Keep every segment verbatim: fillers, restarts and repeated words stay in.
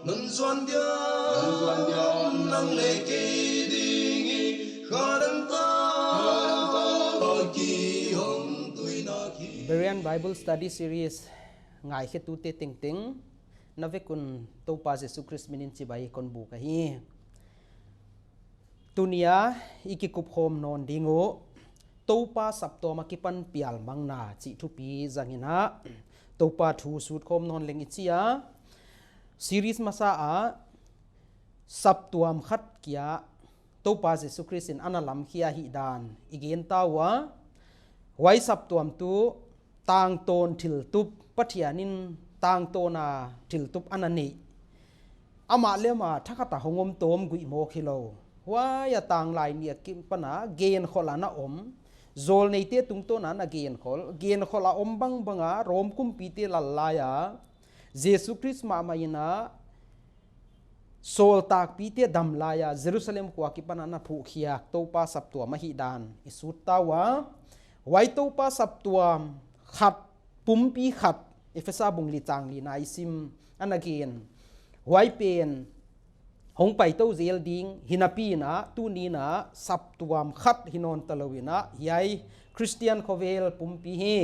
Nang zuan dia, nang zuan dia, nang leh kei ding i, kha dang ta, kha dang ta, ki hong tuina khi. Berean Bible Study Series ngaikhetute tengteng, na vek un Toupa Jesu Khrist min in chibai kon buk ahi. Tuni a i kikup khawm nawn ding uh, Toupa saptuam akipan pialmangna chih thupi zang in a, Toupa thu sut khawm nawn leng i chi a. Series masa a, saptuam khat kia Toupa Jesu Khrist in ana lamkhia hih dan i gen ta ua. Huai saptuam tuh tangtawn thiltup, Pathian in tangtawn a thiltup ana neih. Amah leh amah thakhat a hong om tawm guih mawk hilou. Huai a tanglai ni akipan a genkhol ana om. Zawlneite tungtawn a ana genkhol. Genkhol a om bangbang a Rom kumpite lal lai a Jesu Khrist mahmah in a sawltakpite dam lai a Jerusalem khua akipan ana phuhkhiak Toupa saptuam ahih dan i sut ta ua. Huai Toupa saptuam khat, pumpi khat, Efesa bung li chang li na i sim ana gen. Huai pen hong paitou zel ding, hinapi in a, tuni in a, saptuam khat hi nawn talou in a, hiai Christian khovel pumpi hi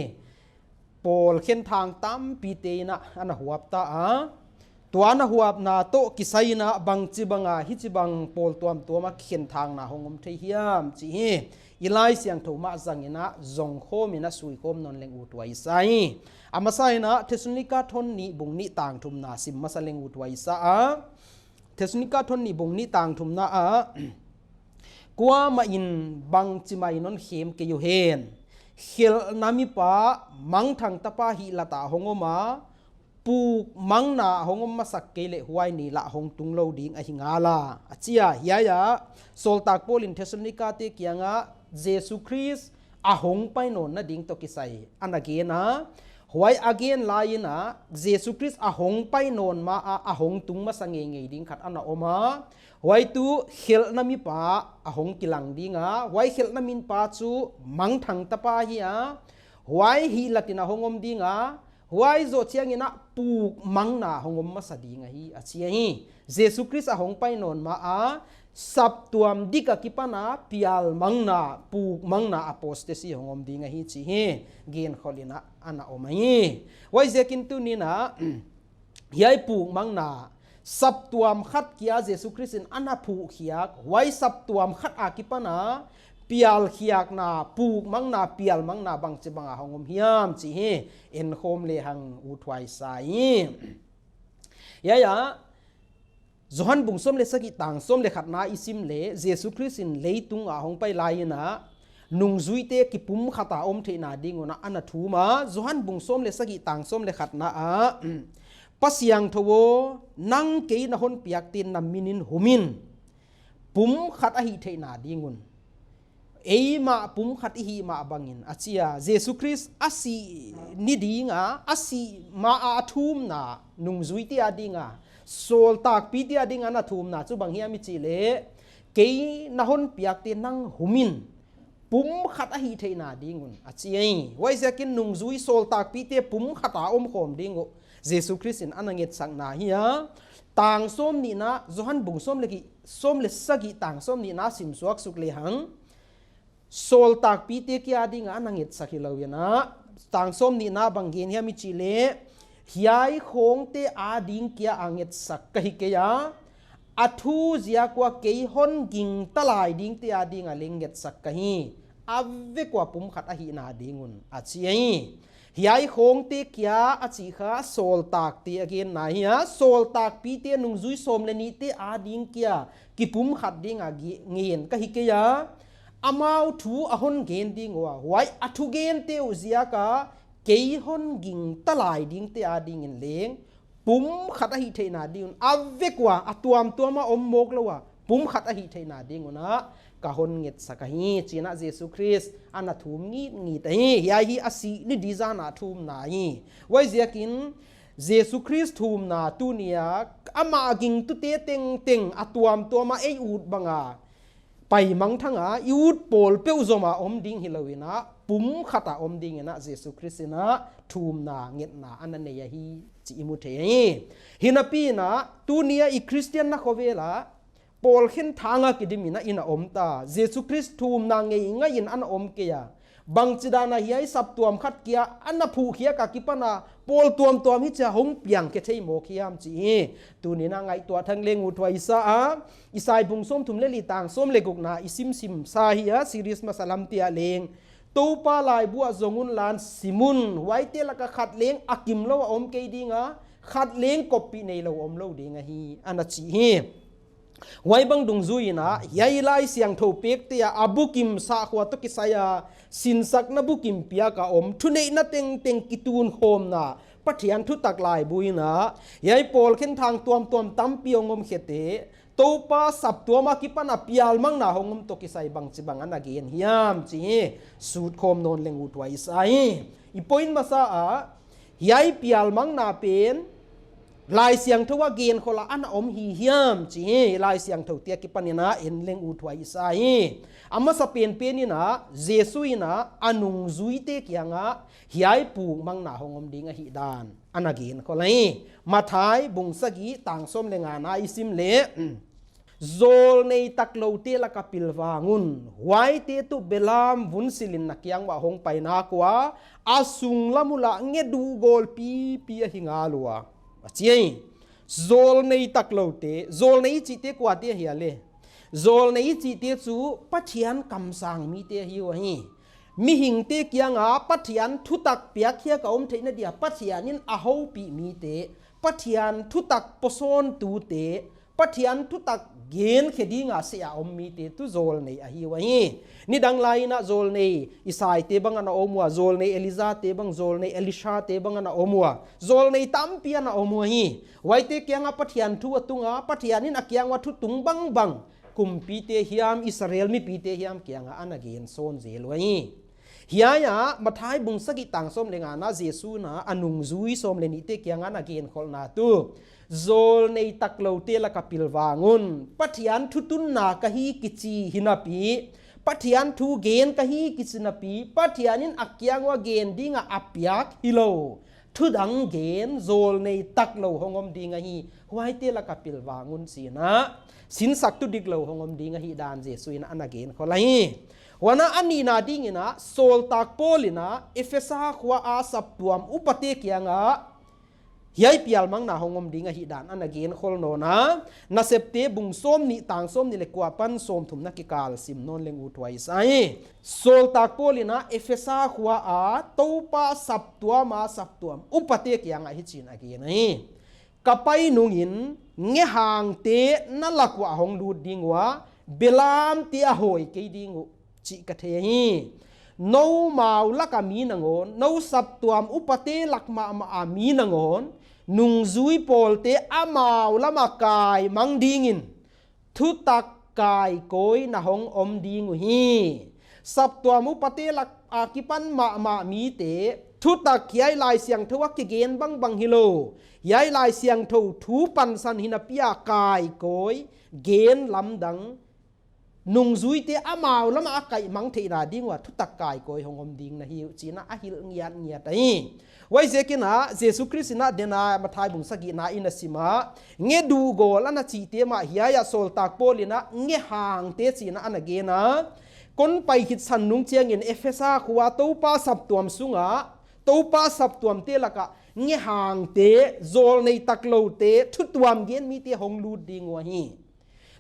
pawl khenthang tampite in a, ana huap ta a. Tua ana huapna toh kisai in a, bangchibang a, hichibang pawl tuamtuam a khenthangna hong om thei hiam chih hi i Laisiangthou mah zang in a, zong khawm in a, sui khawm nawn leng ut huai sa hi. A masa in a, Thessalonika thon nih bung nih tang thumna sim masa leng ut huai sa a. Thessalonika thon nih bung nih tang thumna ah, kuamah in bangchi mai non khem kei uhen. Khelhna mipa, mangthang tapa hihlat a hong om a, pukmangna hong om masak kei leh huai ni lah hong tung lou ding ahi ngal a, a chi a. Hiai a, sawltak Paul in Thessalonika te kiang a Jesu Khrist a hong pai nawnna ding toh kisai ana gen a. Huai a gen lai in a, Jesu Khrist a hong pai nawn ma a, a hong tung masa ngeingei ding khat ana om a. Huai tuh khelhna mipa a hong kilang ding a. Huai khelhna mipa chu mangthang tapa hi a. Huai hihlat in a hong om ding a. Huai zoh chiang in a pukmangna hong om masa ding ahi, a chi ahi. Jesu Khrist a hong pai nawn ma a, saptuam dik akipan a pialmangna, pukmangna, apostasy hong om ding ahi chih hi genkhol in a ana om ahi. Huaiziakin tuni in a, hiai pukmangna, saptuam khat kia Jesu Khrist in ana phuhkhiak, huai saptuam khat akipan a pialkhiakna, pukmangna, pialmangna bangchibang a hong om hiam chih hi enkhawm lehang ut huai sa hi. Hiai a, Johan bung sawm leh sagih tang sawm leh khatna i sim leh, Jesu Khrist in leitung a hong pai lai in a, nungzuite kipumkhat a om theihna ding un a ana thum a. Johan bung sawm leh sagih tang sawm leh khatna ah, Pa Siangthou aw, nang kei na hon piakte na min in hum in, pumkhat ahih theihna ding un. Eimah pumkhat i hih mah bangin, a chi a. Jesu Khrist a sih ni ding a, a sih ma a a thumna, nungzuite a ding a, sawltakpite a ding a ana thumna chu bang hiam i chih leh, kei na hon piakte nang hum in, pumkhat ahih theihna ding un, a chi ahi. Huaiziakin nungzui sawltakpite pumkhat a omkhawm ding uh Jesu Khrist in ana ngetsakna hi a. Tang sawmnihna, Johan bung sawm leh gi-, sawm leh sagih tang sawmnihna sim suak suk lehang, sawltakpite kia ding a ana ngetsak hilou in a, tang sawmnihna bang gen hiam i chih leh, hiai khawngte a ding kia a ngetsak ka hi kei a, a thu ziak ua kei hon gingta lai dingte a ding a leng ngetsak ka hi, a vek ua pumkhat ahihna ding un, a chi ahi. Hiai khawngte kia a chih kha sawltakte a genna hi a, sawltakpite nungzui sawm leh nihte a ding kia kipumkhat ding a gi-, ngen ka hi kei a, amau thu a hon gen ding ua, huai a thugente uh ziak a kei hon gingta lai dingte a ding in leng pumkhat ahih theihna ding un, a vek ua, a tuamtuam a om mawk lou a, pumkhat ahih theihna ding un a, ka hon ngetsak ahi, chi in a Jesu Khrist ana thum ngitnget ahi. Hiai hi a sih ni di zan a thumna hi. Huaiziakin, Jesu Khrist thumna tuni a, amah gingtute tengteng a tuamtuam a ei ut bang a, pai mangthang a, i ut pawl peuh zom a om ding hilou in a, kum khat a om dingin a Jesu Khrist in a thumna ngetna ana nei ahi chih i mu thei hi. Hinapi in a, tuni a i Christian na khovel a pawl khen thang a kidim in a i na om ta. Jesu Khrist thumna ngei ngai in ana om kei a. Bangchidan a hiai saptuam khat kia ana phuh khiak a kipan a pawl tuamtuam hichia hong piang khe thei mawk hiam chih hi. Tuni in a ngaihtuah thang leng uthuai sa a, Isai bung sawmthum leh li tang sawm leh gukna i simsim sa hi a, series masa lam te ah leng Toupa laibu ah zong un lan sim un, huaite laka khat leng a kimlou a om kei ding a, khat leng koppih neilou omlou ding ahi, ana chi hi. Huai bang dungzui in a, hiai Laisiangthou pekte a, a bukim sahkhua toh kisai a sinsakna bukim piak a om, thuneihna tengteng kitun khawmna Pathian thutak laibu in a, hiai pawl khen thang tuamtuam tampi hong om khete, Toupa saptuam a kipan a pialmangna hong om toh kisai bangchibang ana gen hiam chih hi sut khawm nawn leng uthuai sa hi. I point masa a, hiai pialmangna pen Laisiangthou a genkhol a ana om hi hiam chih hi, Laisiangthou te a kipan in a en leng uthuai sa hi. A masa penpen in a, Jesu in a, a nungzuite kiang a hiai pukmangna hong om ding ahihdan ana genkhol hi. Mathai bung sagih tang sawm leh ngana i sim leh, zawlnei takloute laka pilvang un, huaite tuh belam vun sil in na kiang uah hong pai nak ua, a sunglam uh lah ngeduh gawl pipi ahi ngal ua, a chi hi. Zawlnei takloute, zawlnei i chihte kuate ahia leh? Zawlnei i chihte chu Pathian kamsang mite ahi uhi. Mihingte kiang a Pathian thutak piak khiak a om theihna dia Pathian in a houpih mite, Pathian thutak pusuantute, Pathian thutak gen khe ding a seh a om mite tuh zawlnei ahi uhi. Nidang lai in a zawlnei Isaite bang ana om ua, zawlnei Elijah te bang, zawlnei Elisha te bang ana om ua, zawlnei tampi ana om uhi. Huaite kiang a Pathian thu a tung a, Pathian in a kiang ua thu tung bangbang kumpite hiam, Israel mipite hiam kiang a ana gen sawn zel uhi. Hiai a Mathai bung sagih tang sawm leh ngana Jesu in a nungzui sawm leh nihte kiang a ana genkholhna tuh, zawlnei takloute laka pilvang un, Pathian thutunna ka hi kichi hinapi, Pathian thu gen ka hi kichi napi, Pathian in a kiang ua gen ding a a piak hilou thudang gen zawlnei taklou hong om ding ahi, huaite laka pilvang un chi in a, sinsaktu diklou hong om ding ahihdan Jesu in ana genkhol hi. Huan a nihna ding in a, sawltak Paul in a Ephesa khua a saptuam upate kiang a hiai pialmangna hong om ding ahihdan ana genkhol nawn a, Nasepte bung sawmnih tang sawmnih leh kua apan sawmthum na kikal sim nawn leng uthuai sa hi. Sawltak Paul in a Ephesa khua a Toupa saptuam a saptuam upate kiang a hichi'n a gen hi. Ka pai nung in ngehangte na lak uah hong lut ding ua, belamte a hawi kei ding uh chih ka thei hi. Noumau laka mi nangawn, nou saptuam upate lak mahmah a mi nangawn, nungzui pawlte amau lam a kai mang ding in thutak kaikawi na hong om ding uhi. Saptuam upate lak a kipan mahmah mite, thutak hiai Laisiangthou a kigen bangbang hilou, hiai Laisiangthou thu pansan hinapi a kaikawi, gen lamdang, nungzuite amau lam a kaimang theihna ding ua thutak kaikawi hong om ding na hi uh chi'n a hilh ngiatngiat hi. Huaiziakin a Jesu Khrist in a den a Mathai bung sagihna i na sim a, ngeduh gawl ana chihte mah hiai a sawltak Paul in a ngehangte chi'n a ana gen a, kon pai khit san nung chiangin Ephesa khua Toupa saptuam sung a, Toupa saptuamte laka ngehangte, zawlnei takloute, thutuam gen mite hong lut ding uhi.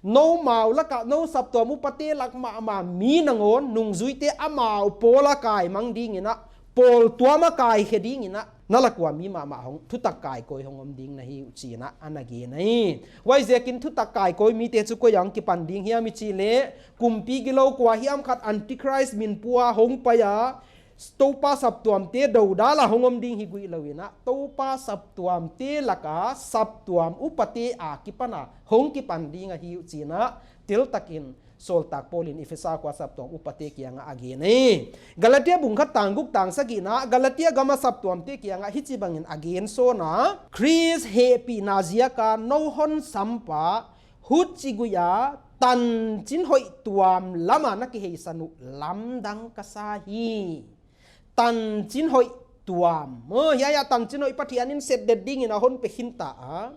Noumau laka, nou saptuam upate lak mahmah mi nangawn, nungzuite amau pawl a kai mang ding in a, pawl tuam a kai khe ding in a, na lak ua mi mahmah hong, thutak kaikawi hong om ding na hi uh chi'n a ana gen hi. Huaiziakin thutak kaikawi mite chu koi a hong kipan ding hiam i chih leh, kumpi gilou kua hiam khat Antichrist min pua hong pai a, Toupa saptuamte dodal a hong om ding hi guihlou in a, Toupa saptuamte laka saptuam upate a kipan a hong kipan ding ahi uh chi'n a, teltakin sawltak Paul in Ephesa khua saptuam upate kiang a a gen hi. Galatia bung khat tang guk tang sagihna, Galatia gam a saptuamte kiang a hichibangin a gen sawn a, Khrist hehpihna ziak a nou hon sampa, huchi gui a tanchin hoih tuam lam a na kiheisan uh lamdang ka sa hi. tanchin hoih tuam. Maw, hiai a tanchin hoih Pathian in setdet dingin a hon pe khin ta a.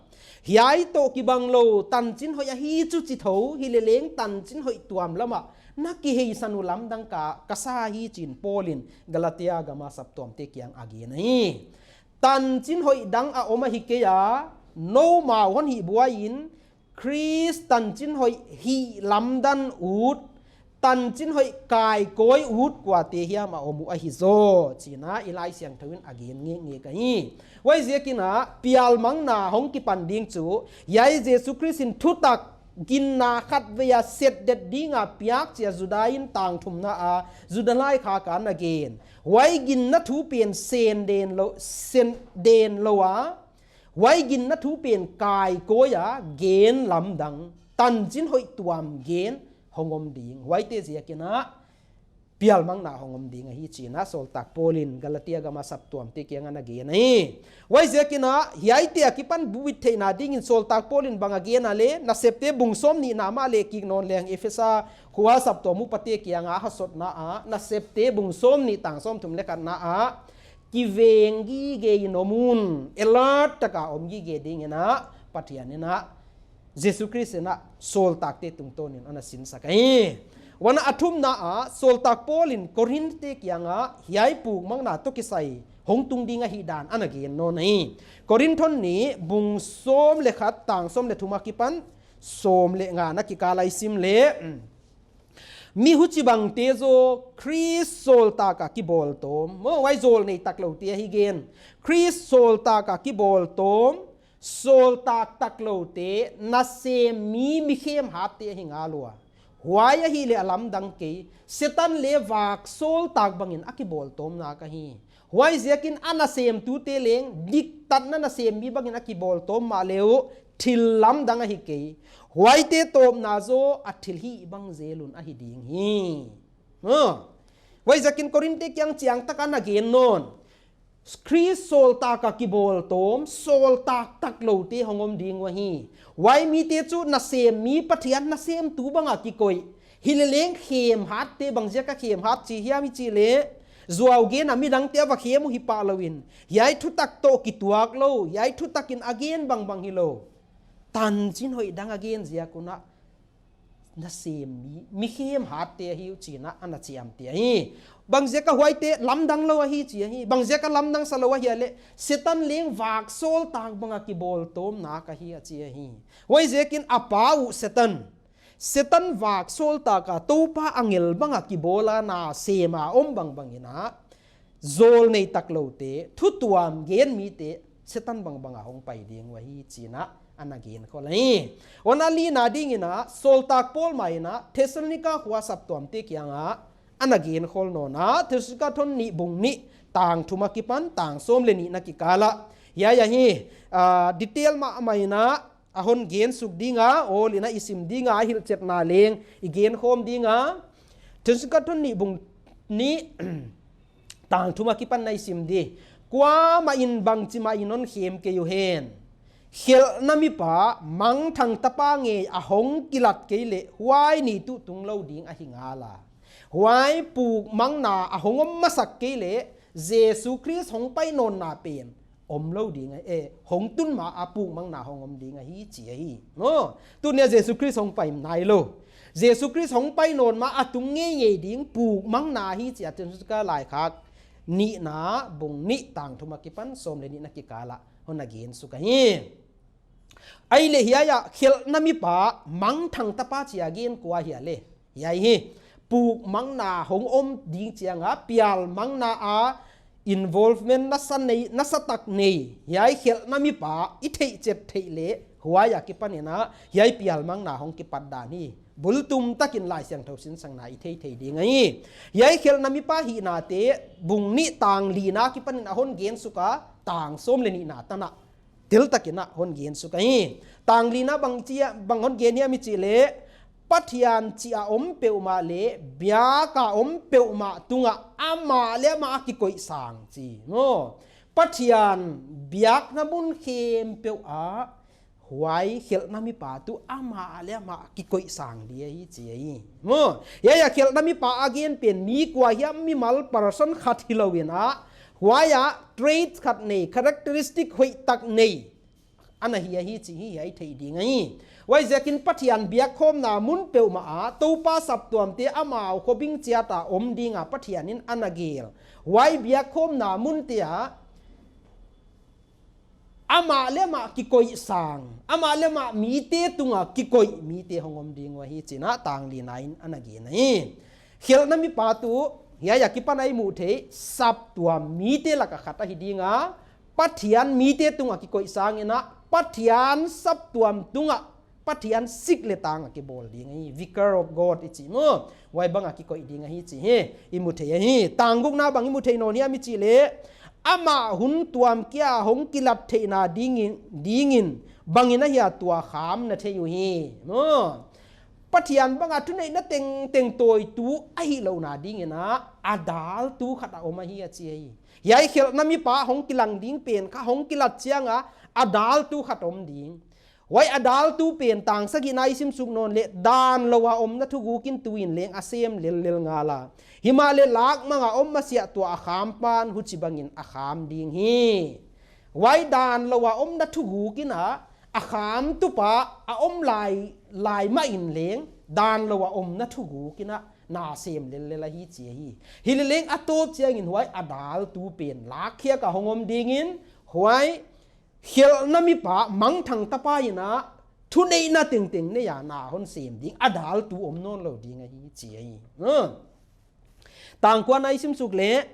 Hiai toh kibang lou, tanchin hoih ahi chu chi thou, hi leh leng tanchin hoih tuam lam ah na kiheisan uh lamdang ka, ka sa hi chi'n Paul in Galatia gam a saptuamte kiang a gen ahi. Tanchin hoih dang a om ahi kei a, noumau hon hihbuai in, Khrist tanchin hoih hih lamdang ut, tanchin hoih kaikawi ut kuate hiam a om uh ahi zaw, chi'n i Laisiangthou in a gen ngekngek ahi. Huaiziakin a, pialmangna hong kipan ding chu, hiai Jesu Khrist in thutak ginna khatvei a setdet ding a piak chi a Juda in tangthumna a, Juda laikhak a na gen. Huai ginna thu pen sen den lou, sen den lou a, huai ginna thu pen kaikawi a gen lamdang, tanchin hoih tuam gen hong om ding. Huaite ziakin a pialmangna hong om ding ahi chi'n a sawltak Paul in Galatia gam a saptuamte kiang a na gen ahi. Huaiziakin a hiaite akipan buit theihna dingin sawltak Paul in bang a gen a leh, Nasepte bung sawmnihna mah leh kik nawn leng, Efesa khua saptuam upate kiang a hasotna a, Nasepte bung sawmnih tang sawmthum leh khatna a, kiveng gige in om un, alert tak a om gige dingin a, Pathian in a, Jesu Khrist in a sawltakte tungtawn in ana sinsak ahi. Huan a thumna a, sawltak Paul in Korinthte kiang a hiai pukmangna toh kisai hong tung ding ahihdan ana gen nawn ahi. Korinth hon nih bung sawm leh khat tang sawm leh thum akipan sawm leh ngana kikal a i sim leh, mm, mi huchibangte zaw Khrist sawltak a kibawltawm. Maw, huai zawlnei takloute ahi gen. Khrist sawltak a kibawltawm, sawltak takloute, nasem mi, mi khem hatte ahi ngal ua. Huai ahihleh a lamdang kei, Setan leh vak sawltak bangin a kibawltawm nak ahi. Huaiziakin a nasemtute leng, diktatna nasem mi bangin a kibawltawm mahle uh, thil lamdang ahi kei. Huaite tawpna zaw a thilhih bang zel un ahi ding hi. Huh. Huaiziakin Korinthte kiang chiangtak a na gen nawn. Khrist sawltak a kibawltawm, sawltak takloute hong om ding uh ahi. Huai mite chu nasem mi, Pathian nasemtu bang a kikoih. Hi leh leng khemhatte, bangziak a khemhat chi hiam i chih leh, zuau gen a midangte a va khem uh hi pah lou in, hiai thutak toh kituak lou, hiai thutak in a gen bangbang hilou, tanchin hoih dang a gen ziak un a, nasem mi, mi khemhatte ahi uh chi'n a ana chiamteh ahi. Bangziak a huaite lamdang lou ahi chi ahi. Bangziak a lamdang sa lou ahia leh, Setan leng vak sawltak bang a kibawltawm nak ahi a chi ahi. Huaiziakin a pa uh Setan, Setan vak sawltak a Toupa angel bang a kibawl a nasem a om bangbang in a, zawlnei takloute, thutuam gen mite, Setan bangbang a hong pai ding uh ahi chi'n a ana gen khol ahi. Huan a lina dingin a, sawltak Paul mah in a, Thessalonika khua saptuamte kiang a ana gen khol nawn a, Thessalonika hon nih bung nih tang thum akipan tang sawm leh nihna kikal a. Hiai ahi, ah, detail mahmah in a, a hon gen suk ding a, awl in a i sim ding a, a hilhchetna leng i gen khawm ding a. Thessalonika hon nih bung nih tang thum akipan na i sim di. Kuamah in bangchi mah in hon khem kei uhen. Khelhna mipa, mangthang tapa ngei a hong kilat kei leh, huai ni tuh tung lou ding ahi ngal a. Huai pukmangna a hong om masak kei leh, Jesu Khrist hong pai nawnna pen om lou ding a, eh, hong tun ma a pukmangna hong om ding ahi chi ahi. Maw, tuni a Jesu Khrist hong pai nailou. Jesu Khrist hong pai nawn ma a tung ngeingei ding pukmangna ahi chi a Thessalonika laikhak nihna bung nih tang thum akipan sawm leh nihna kikal a hon a gen suk ahi. Ahihleh hiai a khelhna mipa mangthang tapa chi a gen kua hia leh. Hiai hi, pukmangna hong om ding chiang a, pialmangna a involvement nasa nei, nasatak nei. Hiai khelhna mipa i theihchet theih leh, huai akipan in a, hiai pialmangna hong kipat dan hi. Bultum takin Laisiangthou sinsakna i theithei ding ahi. Hiai khelhna mipa hihnate, bung nih tang lina akipan in a hon gen suk a, tang sawm leh nihna tan a. Tel takin a hon gen suk ahi. Tang lina bang chi a, bang hon gen hiam i chih leh, Pathian chih a om peuhmah leh, biak a om peuhmah tung a, amah leh amah a kikoih sang chi. Maw, Pathian biakna mun khempeuh a, Huai khelhna mipa tuh amah leh amah kikoih sang di ahi chi ahi. Maw, hiai a khelhna mipa a gen pen mi kua hiam mimal person khat hilou in a, huai a trait khat nei, characteristic hoihtak nei ana hi ahi chih hiai theih ding ahi. Huaiziakin Pathian biakkhawmna mun peuhmah a Toupa saptuamte amau khobing chiat a om ding a Pathian in ana gel. Huai biakkhawmna munte ah amah leh amah kikoih sang, amah leh amah mite tunga kikoih mite hong om ding uh ahi chih a tang lina in ana gen ahi. Khelhna mipa tuh hiai a kipan a i muh theih saptuam mite laka khat ahi ding a, Pathian mite tunga kikoih sang in a, Pathian saptuam tunga Pathian sik leh tang a kibawl ding ahi, Vicar of God i chih maw. Huai bang a kikoih ding ahi chih i mu thei ahi. Tang gukna bang i mu thei nawn hiam i chih leh, amah hun tuam kia hong kilat theihna dingin, dingin bangin ahia tua kham na thei uhi. Maw, Pathian bang a thuneihna tengteng tawitu ahihlouhna dingin a, a daltu khat a om ahi a chi ahi. Hiai khelhna mipa hong kilang ding pen kha hong kilat chiang a, a daltu khat om ding. Huai a daltu pen tang sagihna i sim suk nawn leh, dan lou a omna thuguk in tu in leng a sem lellel ngal a. Himahleh lak mang a om masiah tua a kham pan huchibangin a kham ding hi. Huai dan lou a omna thuguk in a, a khamtupa a om lai, lai mah in leng, dan lou a omna thuguk in a, na sem lellel ahi chi ahi. Hileleng a tawp chiangin huai a daltu pen lak khiak a hong om dingin, huai khelhna mipa mangthang tapa in a, thuneihna tengteng nei a na hon sem ding, a daltu om nawnlou ding ahi chi ahi. Tang kuana i sim suk leh,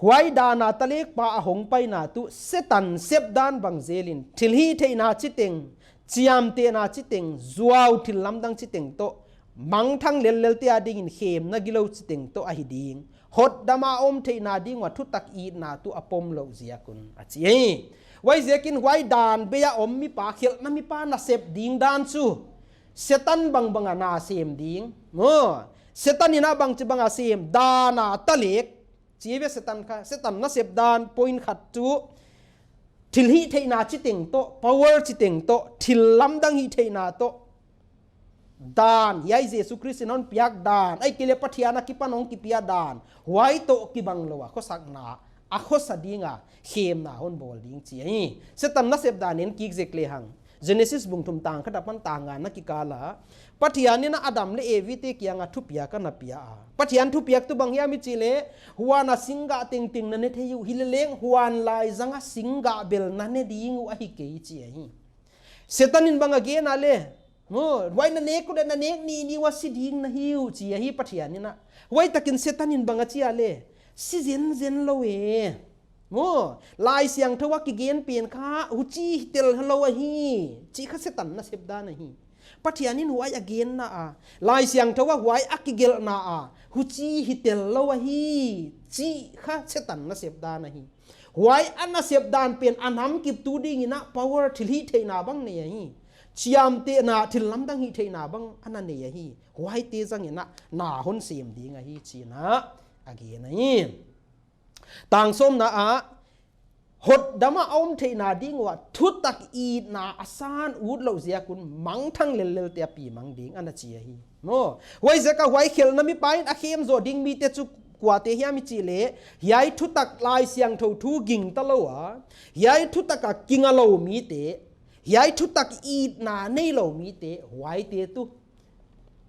huai dan a talekpa a hong paina tuh Setan sepdan bang zelin, thilhihtheihna chiteng, chiamtehna chiteng, zuau thillamdang chiteng toh, mangthang lellelte a dingin khemna gilou chiteng toh ahi ding. Hotdam a om theihna ding ua thutak itna tuh a pomlouh ziak un a chi hi. Huaiziakin huai dan bei a om mipa, khelhna mipa nasep ding dan chu Setan bangbang a na sem ding. Maw, Setan in a bangchibang a sem, dan a talek. Chi ve Setan kha, Setan nasep dan point khat chu thilhihtheihna chiteng toh, power chiteng toh, thillamdang hihtheihna toh. Dan, hiai Jesu Khrist in hon piak dan, ahihkeileh Pathian a kipan hong kipia dan, huai toh kibanglou a khosakna, a khosa ding a khemna hon bawl ding chi hi. Setan nasep dan en kik zek lehang, Genesis bung thum tang khat apan tang nga na kikal a, Pathian in Adam leh Evi te kiang a thupiak ana pia a. Pathian thupiak tuh bang hiam i chih leh, huan a singgah tengteng na ne thei uh, hileleng huan laizang a singgah bel na ne ding uh ahi kei chi ahi. Setan in bang a gen a leh, maw, huai na nek uh leh na nek nihnih ua si ding na hi uh chi ahi Pathian in a. Huaitakin Setan in bang a chi a leh, si zenzen lou e. Maw, Laisiangthou a kigen pen kha huchi hi tel lou ahi, chih kha Setan nasep dan ahi. Pathian in huai a genna a, Laisiangthou a huai a kigelhna a, huchi hi tel lou ahi, chih kha Setan nasep dan ahi. Huai a nasep dan pen a namkiptu dingin a power thilhihtheihna bang nei ahi. Chiamtehna, thillamdang hihtheihna bang ana nei ahi. Huaite zangin a na hon sem ding ahi chih a gen ahi. Tang sawmna ah, hotdam a om theihna ding ua thutak itna a san utlouh ziak un mangthang lellelte a pi mang ding ana chi ahi. Maw, huaiziak a huai khelhna mipa in a khem zoh ding mite chu kuate hiam i chih leh, hiai thutak Laisiangthou thu gingta lou a, hiai thutak a kinga lou mite, hiai thutak itna neilou mite, huaite tuh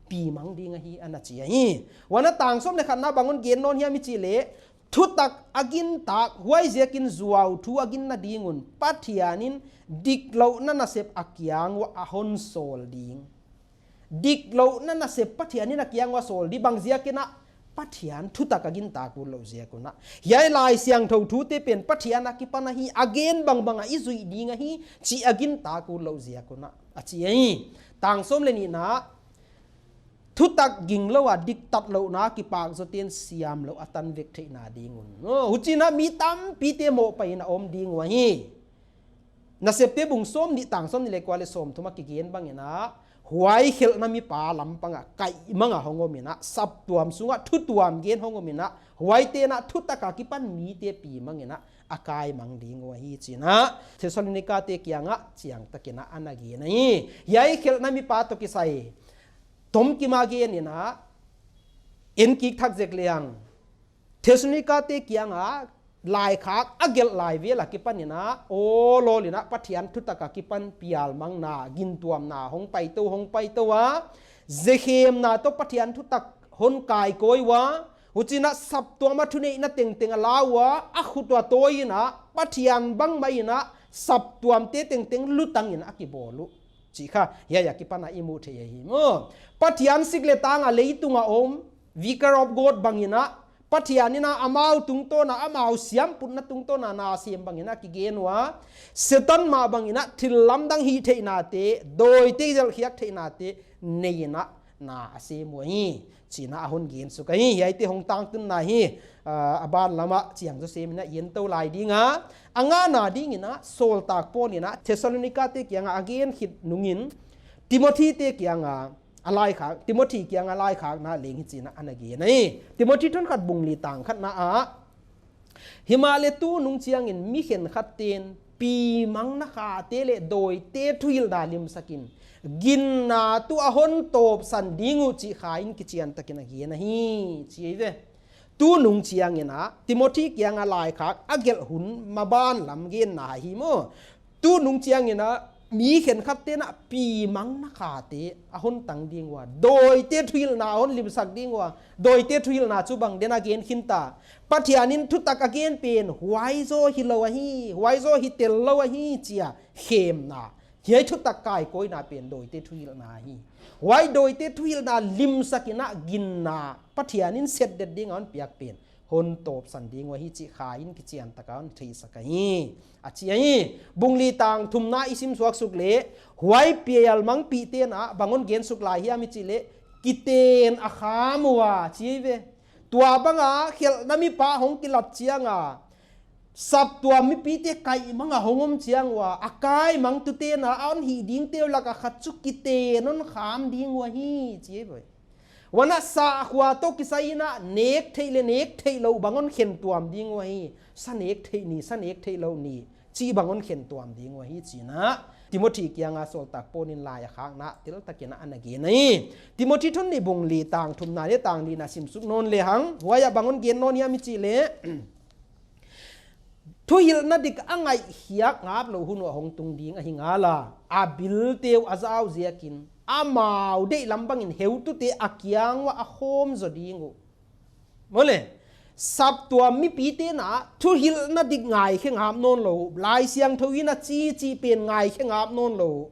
pi mang ding ahi ana chi ahi. Huan a tang sawm leh khatna bang hon gen nawn hiam i chih leh, thutak a gintak, huaiziakin zuau thu a ginna ding un Pathian in diklouhna nasep a kiang ua a hon sawl ding. Diklouhna nasep Pathian in a kiang ua sawl ding, bangziakin a, Pathian thutak a gintak utlouh ziak un a. Hiai Laisiangthou thute pen Pathian a kipan ahi, a gen bangbang a i zuih ding ahi, chih a gintak utlouh ziak un a, a chi ahi. Tang sawm leh nihna, thutak ginglou a diktatlouhna kipak zoten siamlouh a tan vek theihna ding un. Oh, huchiin a mi tampite mohpaih in a om ding uh ahi. Nasepte bung sawmnih tang sawmnih leh kua leh sawmthum a kigen bangin a, Huai khelhna mipa lampang a kaimang a hong om in a, saptuam sung a thutuam gen hong om in a, huaite'n a thutak a kipan mite pimang in a, a kaimang ding uh ahi chi'n a, Thessalonika te kiang a chiangtak in a ana gen ahi. Hiai khelhna mipa toh kisai tomkim a gen in a, en kik thak zek leng, Thessalonika te kiang a laikhak a gelh lai vel a kipan in a, aw lawl in a Pathian thutak a kipan pialmangna, gintuamna hong paitou, hong paitou a, zekhemna toh Pathian thutak hon kaikawi ua, huchi'n a saptuam a thuneihna tengteng a la ua, a khut ua tawi in a, Pathian bang mai in a, saptuamte tengteng lutang in a kibawl uh, chih kha hiai a kipan a i mu thei ahi maw. Pathian sik leh tang a leitung a om, Vicar of God bang in a, Pathian in a amau tungtawn a, amau siamputna tungtawn a na sem bang in a kigen ua, Setan mah bang in a thil lamdang hihtheihnate, dawite zelhkhiak theihnate nei in a, na a sem uhi, chi'n a hon gen suk ahi. Hiaite hong tangtunna hi, ah, a ban lam a chiang zaw sem in a en tou lai ding a. A ngana ding in a, sawltak Paul in a Thessalonika te kiang a a gen khit nung in, Timothi te kiang a, a laikhak, Timothi kiang a laikhakna leng hichi'n a ana gen ahi. Timothi thon khat bung li tang khatna a, himahleh tunung chiang in mi khenkhatte'n pimangna khate leh dawite thuhilhna limsak in, ginna tuh a hon tawpsan ding uh chih Kha in kichiantak in a gen ahi, chi ve. Tunung chiang in a, Timothi kiang a laikhak a gelh hun maban lam genna hi maw. Tunung chiang in a, mi khenkhatte'n a pimangna khate a hon tang ding ua, dawite thuhilhna a hon limsak ding ua, dawite thuhilhna chu bang den a gen khin ta. Pathian in thutak a gen pen huai zaw hilou ahi, huai zaw hi tellou ahi chi a khemna. Hiai thutak kaikawina pen dawite thuhilhna hi. Huai dawite thuhilhna limsak in a ginna Pathian in set det ding a hon piak pen hon tawpsan ding uhi chih Kha in kichiantak a hon theisak ahi, a chi ahi. Bung li tang thumna i sim suak suk leh, huai pialmangpihte in a bang hon gen suk lai hiam i chih leh, kiten a kham ua, chi ve. Tua bang a khelhna mipa hong kilat chiang a, saptuam mipite kaimang a hong om chiang ua, a kaimangtute'n a hon hih dingte uh lak a khat chu kiten hon kham ding uhi, chi ve. Huan a sakhua toh kisai in a nek theih leh nek theihlouh bang hon khentuam ding uhi. Sa nek theih ni, sa nek theihlouh ni, chih bang hon khentuam ding uhi chi'n a, Timothi kiang a sawltak Paul in lai a khakna teltak in a ana gen ahi. Timothi thon nih bung li tang thumna leh tang lina sim suk nawn lehang, huai a bang hon gen nawn hiam i chih leh, thuhilhna dik a ngaihkhiak ngap louh hun uh a hong tung ding ahi ngal a, a bilte uh a zau ziak in, amau deihlam bang in heutute a kiang ua a khawm zaw ding uh. Maw leh, saptuam mipite'n a thuhilhna dik ngaikhe ngap nawnlou, Laisiangthou in a chi chih pen ngaikhe ngap nawnlou.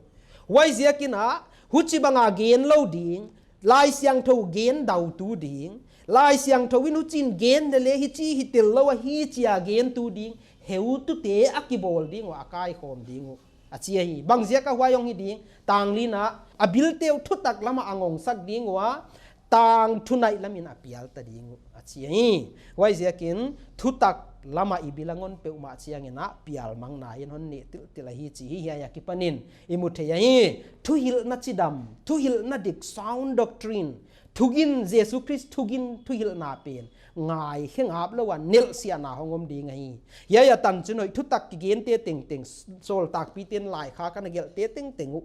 Huaiziak in a, huchibang a gen lou ding, Laisiangthou gen dautu ding, Laisiangthou in huchi'n gen leh leh hichi hi tellou ahi chi a gentu ding, heutute a kibawl ding ua, a kaikhawm ding uh, a chi ahi. Bang ziak a huai hong hi ding, tang lina, a bilte uh thutak lam a a ngongsak ding ua, tang thunaih lam in a pial ta ding uh, a chi ahi. Huaiziak in thutak lam a i bil a ngon peuhmah chiang in a pialmangna in hon neh tiltil ahi chih hi hiai a kipan in i mu thei ahi. Thuhilhna chidam, thuhilhna dik, sound doctrine, thugin, Jesu Khrist thugin thuhilhna pen ngaikhe ngaplou a nelhsiahna hong om ding ahi. Hiai a tanchin hoih thutak kigente tengteng, sawltakpite'n laikhak a na gelhte tengteng uh,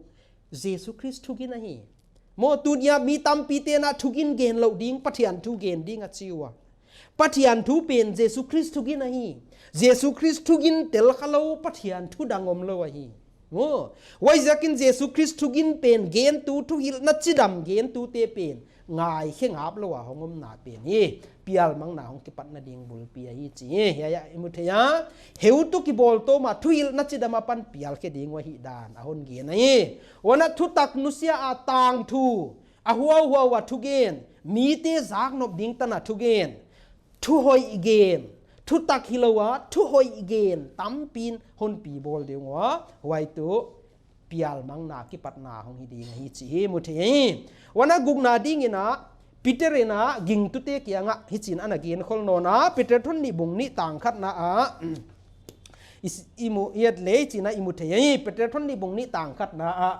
Jesu Khrist thugin ahi. Maw, tuni a mi tampite'n a thugin genlouh ding, Pathian thu gen ding a chi ua. Pathian thu pen Jesu Khrist thugin ahi. Jesu Khrist thugin tel khalou Pathian thu dang omlou ahi. Maw, huaiziak in Jesu Khrist thugin pen gentu, thuhilhna chidam gentute pen ngaikhe ngaplou a hong omna pen hi pialmangna hong kipatna ding bulpi ahi chih hi hiai a i mu thei a. Heutu kibawl tawm a thuhilhna chidam apan pial khe ding uh ahihdan a hon gen ahi. Huan a thutak nusia a tangthu, a huauhuau a thugen, mite zaknop ding tan a thugen, thuhoih gen, thutak hilou a thuhoih gen tampi'n hon pi bawl ding ua, huai tuh pialmangna kipatna hong hi ding ahi chih hi mu thei hi. Huan a gukna ding in a, Peter in a gingtute kiang a hichi'n ana gen khol nawn a, Peter thon nih bung nih tang khatna a, i s-, i mu, i et leh chi'n a i mu thei hi. Peter thon nih bung nih tang khatna a,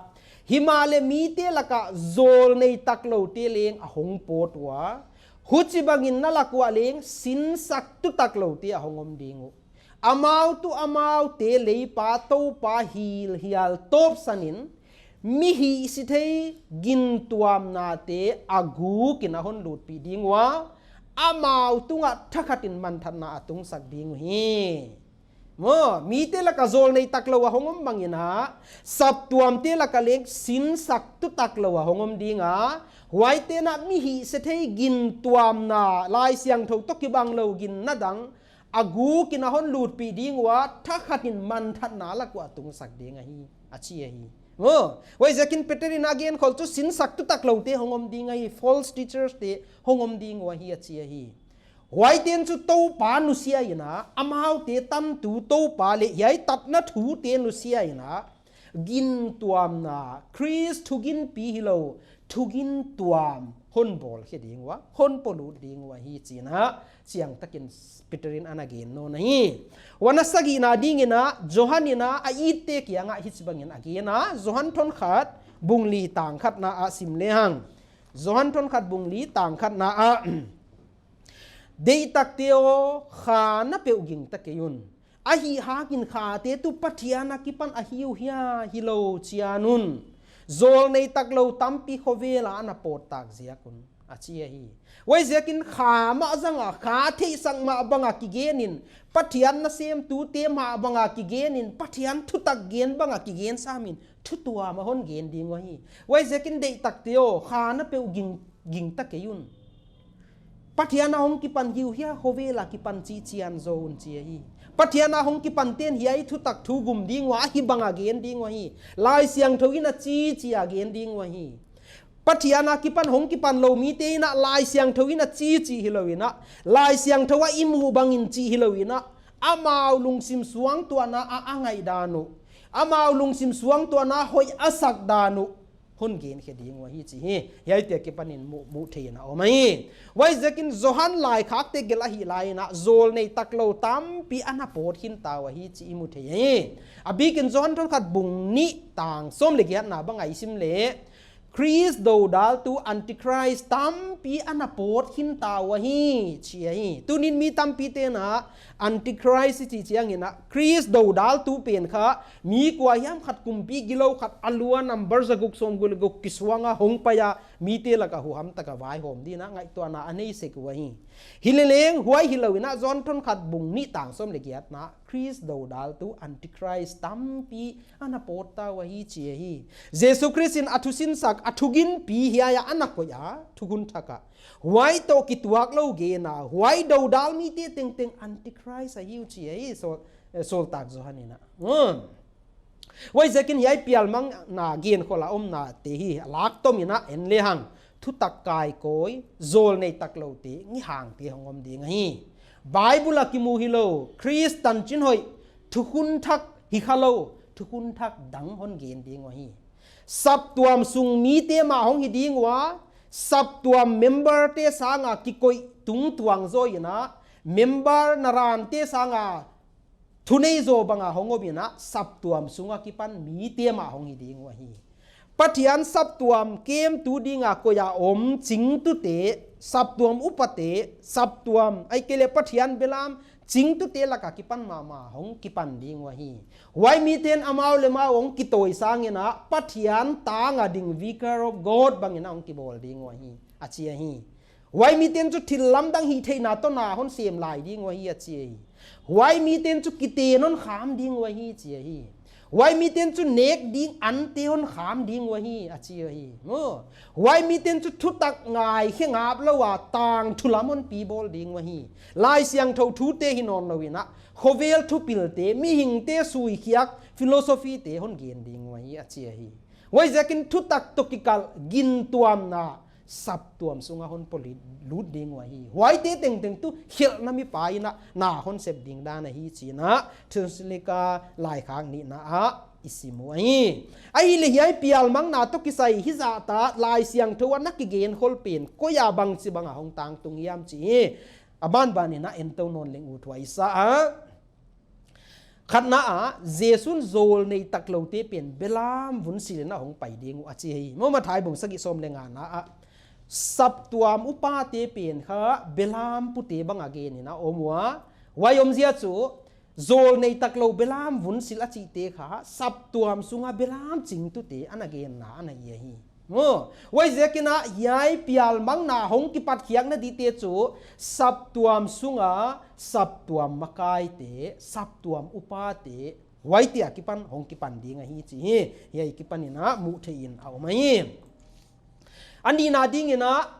Himahleh mite laka zawlnei takloute leng a hong pawt ua, huchibangin na lak uah leng sinsaktu takloute a hong om ding uh. Amau tuh amaute leipa Toupa hilhial tawpsanin, mi hihsithei gintuamnate a gukin a hon lutpih ding ua, amau tungah thakhatin manthatna a tungsak ding uhi. Maw, mite laka zawlnei taklou a hong om bangin a, saptuamte laka leng sinsaktu taklou a hong om ding a, huaite'n a mi hihsithei gintuamna, Laisiangthou toh kibanglou ginna dang, a gukin a hon lutpih ding ua, thakhatin manthatna lak uah a tungsak ding ahi, a chi ahi. Maw, huaiziakin Peter in a genkhol chu sinsaktu takloute hong om ding ahi, false teachers te hong om ding uhi a chi ahi. Huaite'n chu Toupa nusia in a, amaute tantu Toupa leh hiai tatna thute nusia in a, gintuamna, Khrist thuginpi hilou, thugintuam hon bawlkhe ding ua, hon polut ding uhi chi'n a, chiangtakin Peter in ana gen nawn ahi. Huan a sagihna dingin a, Johan in a, a itte kiangah hichibangin a gen a, Johan thon khat, bung li tang khatna ah sim lehang. Johan thon khat bung li tang khatna ah, Deihtakte aw, kha na peuh gingta kei un. Ahihhangin khate tuh Pathian akipan ahi uhia, hilou chian un. Zawlnei taklou tampi khovela ana pawt tak ziak un, a chi ahi. Huaiziakin kha mah zanga, kha theihsak mah banga kigenin, Pathian nasemtute mah banga kigenin, Pathian thutak gen banga kigen samin, thutuam a hon gen ding uhi. Huaiziakin deihtakte aw, kha na peuh ging, gingta kei un. Pathian a hong kipan hi uhia, khovela kipan chih chian zaw un chi ahi. Pathian a hong kipante'n hiai thutak thu gum ding ua, hibanga gen ding uhi. Laisiangthou in a chi chi a gen ding uhi. Pathian akipan hong kipanlou mite in a Laisiangthou in a chi chi hilou in a, Laisiangthou a i muh bangin chi hilou in a, amau lungsim suangtuahna a a ngaihdan uh, amau lungsim suangtuahna hoih a sak dan uh, hon genkhe ding uhi chi hi. Hiaite akipanin mu, muh theihna om ahi. Huaiziakin Johan laikhakte gelh ahih laiin a, zawlnei taklou tampi ana pawt khinta uhi chih i mu thei hi. A bikin Johan thon khat bung nih tang sawm leh giatna bang i sim leh, Khrist dodaltu Antichrist tampi ana pawt khinta uhi chi ahi. Tuni'n mi tampite'n a, Antichrist i chih chiangin a, Khrist dodaltu pen kha, mi kuahiam khat kumpi gilou khat a lua number zaguk sawmguk leh guk kisuang a hongpai a, mite laka huham taka vaihawm dingin a ngaihtuahna a nei sek uhi. Hileleng huai hilou in a Johan thon khat bung nih tang sawm leh giatna, Khrist dodaltu Antichrist tampi ana pawt ta uhi chi ahi. Jesu Khrist in a thusinsak, a thuginpi hiai ah ana koih a, thukhun thak ah. Huai toh kituaklou gen a, huai dodal mite tengteng Antichrist ahi uh chi ahi, sawl, eh, sawltak Johan in a. Hmm. Huaiziakin hiai pialmangna genkhol a omnate hi, a lak tomin a en lehang, thutak kaikawi, zawlnei takloute, ngihangte hong om ding ahi. Bible a kimu hilou, Khrist tanchin hoih, thukhun thak hi khalou, thukhun thak dang hon gen ding uhi. Saptuam sung mite mah hong hi ding ua, saptuam memberte sanga kikoih tungtuang zaw in a, member narante sanga thunei zaw banga hong om in a, saptuam sung akipan mite mah hong hi ding uhi. Pathian saptuam kemtu dinga koih a om chingtute, saptuam upate, saptuam, ahihkeileh Pathian belam chingtute laka kipan mahmah hong kipan ding uhi. Huai mite'n amau leh amau hong kitawi sangin a, Pathian tanga ding Vicar of God bangin a hong kibawl ding uhi, a chi ahi. Huai mite'n chu thil lamdang hihtheihna toh na hon sem lai ding uhi, a chi ahi. Huai mite'n chu kiten hon kham ding uhi, chi ahi. Huai mite'n chu nek ding ante hon kham ding uhi, a chi ahi. Maw, huai mite'n chu thutak ngaikhe ngaplou a tangthu lam hon pi bawl ding uhi. Laisiangthou thute hi nawnlou in a, khovel thupilte, mihingte suikhiak, philosophy te hon gen ding uhi, a chi ahi. Huaiziakin thutak toh kikal gintuamna, saptuam sunga hon polut ding uhi. Huaite tengteng tuh khelhna mipa in a na hon sep ding dan ahi chi'n a, Thessalonika laikhak nihna ah i sim uhi. Ahihleh hiai pialmangna toh kisai hizahta Laisiangthou a na kigenkhol pen, koi a bangchibanga hong tangtung hiam chih a banbanin a entou nawn leng ut huai sa a. Khatna ah, Jesu'n zawlnei takloute pen belam vun sil in a hong pai ding uh a chi hi. Maw, Mathai bung sagih sawm leh ngana ah, saptuam upate pen kha belam pute bang a gen in a om ua. Huai omzia chu, zawlnei taklou belam vun sil a chihte kha, saptuam sunga belam chingtute ana genna ana hi ahi. Maw, huaiziakin a hiai pialmangna hong kipat khiakna dingte chu, saptuam sunga, saptuam makaite, saptuam upate, huaite akipan hong kipan ding ahi chih hi, hiai kipan in a muh theih in a om ahi. A nihna ding in a,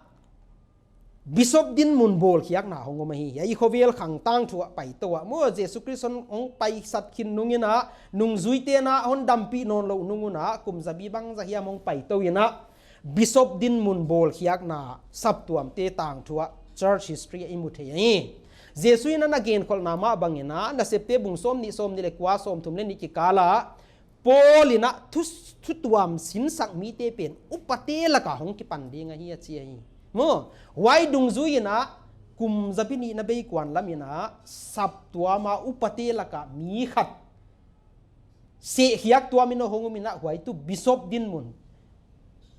Bishop dinmun bawlkhiakna hong om ahi. Hiai i khovel khang tangthu ah paitou a. Maw, Jesu Khrist hon hong paisat khin nung in a, nungzuite'n a hon dampih nawnlouh nung un a, kum zabi bangzah hiam hong paitou in a, Bishop dinmun bawlkhiakna saptuamte tangthu ah church history ah i mu thei ahi. Jesu in a na genkholhna mah bang in a, Nasepte bung sawmnih, sawmnih leh kua, sawmthum leh nih kikal ah, Paul in a thu, thutuam sinsak mite pen upate laka hong kipan ding ahi a chi ahi. Maw, huai dungzui in a, kum zabi nihna bei kuan lam in a, saptuam a upate laka mi khat sehkhiak tuam in a hong um in a, huai tuh bishop dinmun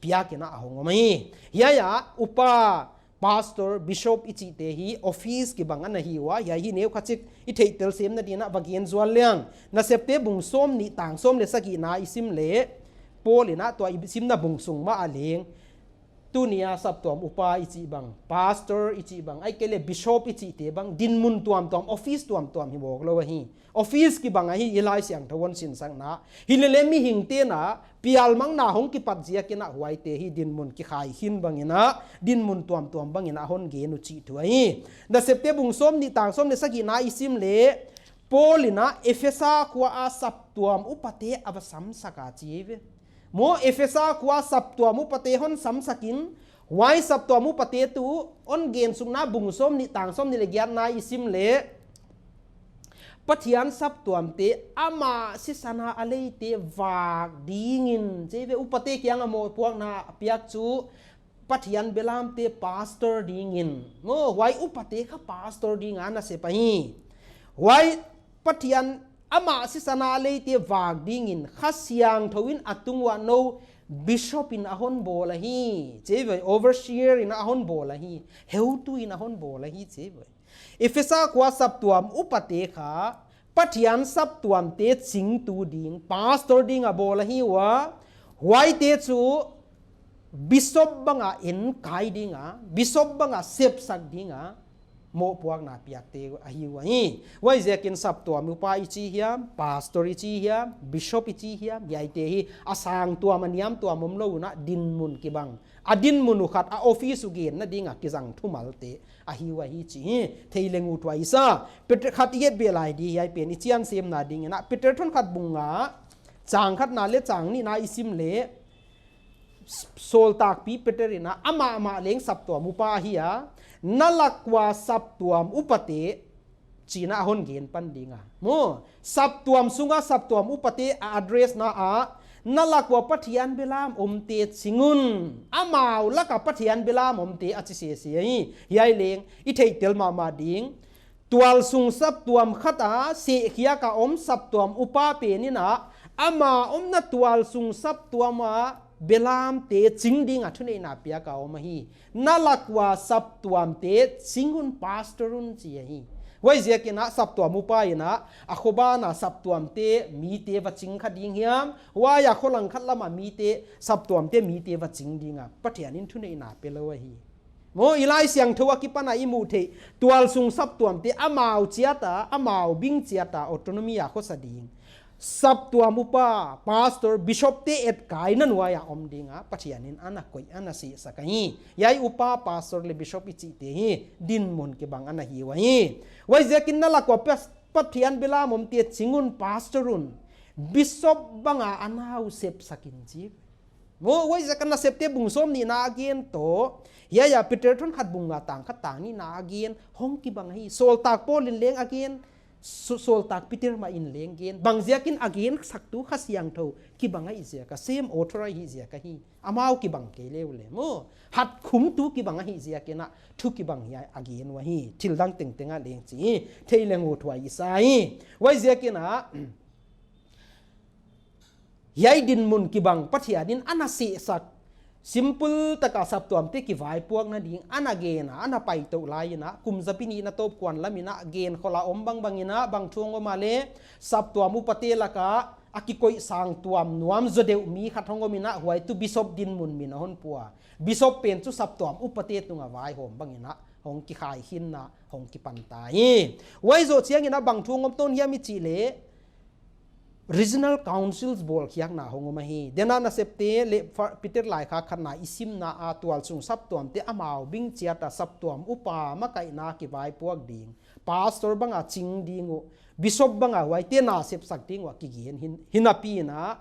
piak in a hong om ahi. Hiai ah, upa, pastor, bishop i chihte hi office kibang ana hi ua, hiai hi neukhat chik i theihtel semna ding in a va gen zual leng. Nasepte bung sawmnih tang sawm leh sagihna i sim leh, Paul in a tua i simna bung sung mah a leng, tuni a saptuam upa i chih bang, pastor i chih bang, ahihkeileh bishop i chihte bang, dinmun tuamtuam, office tuamtuam hi mawk lou ahi. Office kibang ahi i Laisiangthou hon sinsakna. Hileleh mihingte'n a, pialmangna hong kipat ziakin a huaite hi dinmun kikhai khin bang in a, dinmun tuamtuam bang in a hon gen uh chih thu ahi. Nasepte bung sawmnih tang sawm leh sagihna i sim leh, Paul in a Ephesa khua a saptuam upate a va samsak a chi ve. Maw, Ephesa khua saptuam upate hon samsak in, huai saptuam upate tuh, hon gensukna bung sawmnih tang sawmnih leh giatna i sim leh, Pathian saptuamte amah sisan a a leite vak dingin, chi ve, upate kiang a mohpuakna a piak chu, Pathian belamte pastor dingin. Maw, huai upate kha pastor ding a na sep ahi. Huai Pathian amah sisan a a leite vak dingin, Kha Siangthou in a tung uah nou bishop in a hon bawl ahi. Chi ve, overseer in a hon bawl ahi. Heutu in a hon bawl ahi chi ve. Ephesa khua saptuam upate kha, Pathian saptuamte chingtu ding, pastor ding a bawl ahi ua, huaite chu bishop bang a enkai ding a, bishop bang a sepsak ding a, mohpuakna piakte ahi ua hi. Huaiziakin saptuam upa i chi hiam, pastor i chi hiam, bishop i chi hiam, hiaite hi a sang tuam a niam tuam omlou in a dinmun kibang. A dinmun uh khat a office uh genna ding a kizang thumalte ahi ua hi chih hi. Thei leng ut huai sa. Peter khat i et beh lai di hiai pen i chian semna ding in a. Peter thon khat bung nga, chang khatna leh chang nihna i sim leh, Sawltakpi Peter in a, amah mah leng saptuam upa ahi a, na lak ua saptuam upate, chi in a hon gen pan ding a. Maw, saptuam sunga saptuam upate a address na ah, na lak ua Pathian belam omte ching un, amau laka Pathian belam omte a chi sese ahi. Hiai leng, i theihtel mahmah ding. Tualsung saptuam khat a sehkhiak a om saptuam upa pen in a, ama omna tualsung saptuam a belamte ching ding a thuneihna piak a om ahi. Na lak ua saptuamte ching un, pastor un chi ahi. Huaiziakin a saptuam upa in a, a khoban a saptuamte mite va ching kha ding hiam, huai a kholang khat lam a mite, saptuamte mite va ching ding a Pathian in thuneihna pe lou ahi. Maw, i Laisiangthou akipan a i muh theih, tualsung saptuamte amau chiat a, amau bing chiat a, autonomy a khosa ding. Saptuam upa, pastor, bishop te etkaina nuai a om ding a Pathian in ana koih ana sehsak ahi. Hiai upa, pastor leh bishop i chihte hi dinmun kibang ana hi ua hi. Huaiziakin na lak ua pas-, Pathian belam omte ching un, pastor un, bishop bang a a nau sepsak in chi. Maw, huaiziakin Nasepte bung sawmnihna a gen toh, hiai a Peter thon khat bung nga tang khat tang nihna a gen hong kibang hi. Sawltak Paul in leng a gen, Su-, sawltak Peter mah in leng gen. Bang ziakin a gen saktu Kha Siangthou kibang ahih ziak a, same author ahih ziak ahi. Amau kibang kei le uleh maw. Hat khumtu kibang ahih ziakin a, thu kibang hiai a gen uhi. Thil dang tengteng a leng chi. Thei leng uthuai i sa hi. Huaiziakin a, hiai dinmun kibang Pathian in ana sehsak, simple taka saptuamte kivaipuakna ding ana gen a, ana paitou lai in a, kum zapi nih na tawp kuan lam in a, gen khol a om bangbang in a, bang thu hong om a leh, saptuam upate laka, a kikoih sang tuam nuam zaw deuh mi khat hong om in a, huai tuh bishop dinmun min a hon pua. Bishop pen chu saptuam upate tunga vaihawm bang in a, hong kikhai khin a, hong kipan ta hi. Huai zoh chiang in a bang thu hong om ton hiam i chih leh, Regional Councils bawlkhiakna hong om ahi. Dena Nasepte leh Fa-, Peter laikhak khatna i simna a tualsung saptuamte amau bing chiat a saptuam upa makaihna kivaipuak ding. Pastor banga ching ding uh. Bishop banga huaite na sepsak ding uh a kigen hi, hinapi in a.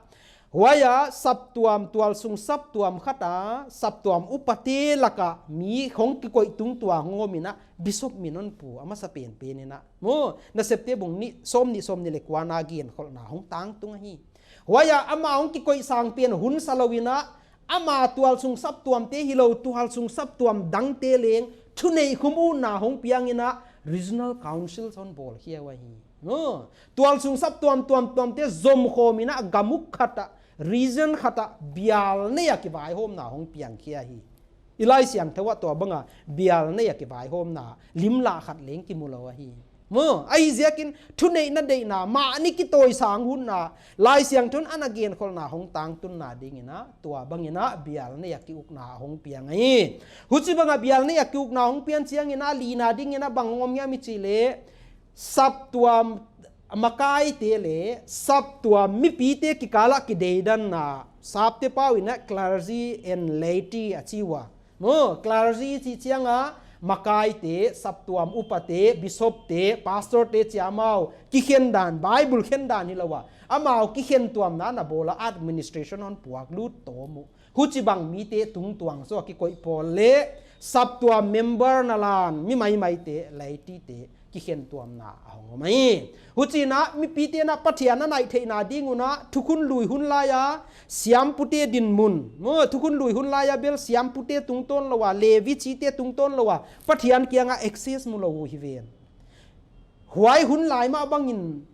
Huai a saptuam tualsung saptuam khat a, saptuam upate laka mi hong kikoih tung tua hong om in a, bishop min hon pu, a masa penpen in a. Maw, Nasepte bung nih, sawmnih, sawmnih leh kua na gen kholna hong tangtung ahi. Huai a amah hong kikoih sang pen hun sa lou in a, ama tualsung saptuamte hilou tualsung saptuam dangte leng, thuneih khum utna hong piang in a, Regional Councils hon bawlkhia uhi. Maw, tualsung saptuam tuamtuamte zomkhawm in a gam uk khat a, region khat a, bial nei a kivaihawmna hong piangkhia hi. I Laisiangthou ah tua banga bial nei a kivaihawmna limlah khat leng kimu lou ahi. Maw, ahihziakin thuneihna deihna, mahni kitawisang utna, Laisiangthou in ana gen kholna hong tangtunna ding in a, tua bang in a bial nei a kiukna hong piang ahi. Huchibang a bial nei a kiukna hong pian chiang in a, lina ding in a bang hong om hiam i chih leh, saptuam makaite leh saptuam mipite kikal a kideidanna, Sapte pau in a clergy and laity a chi ua. Maw, clergy chih chiang a makaite, saptuam upate, bishopte, pastorte chih amau kikhen dan, Bible khen dan hilou a, amau kikhen tuamna na bawl a administration hon puak lut tawm uh. Huchibang mite tungtuang zaw a kikoih pawl leh saptuam member na lan mi maimaite, laityte kikhen tuamna a hong om ahi. Huchiin a mipite'n a Pathian a naih theihna ding un a thukhun lui hun lai a siampute dinmun, maw, thukhun lui hun lai a bel siampute tungtawn lou a, Levi chite tungtawn lou a Pathian kiang a access mu lou uh hi ven. Huai hun lai mah bangin,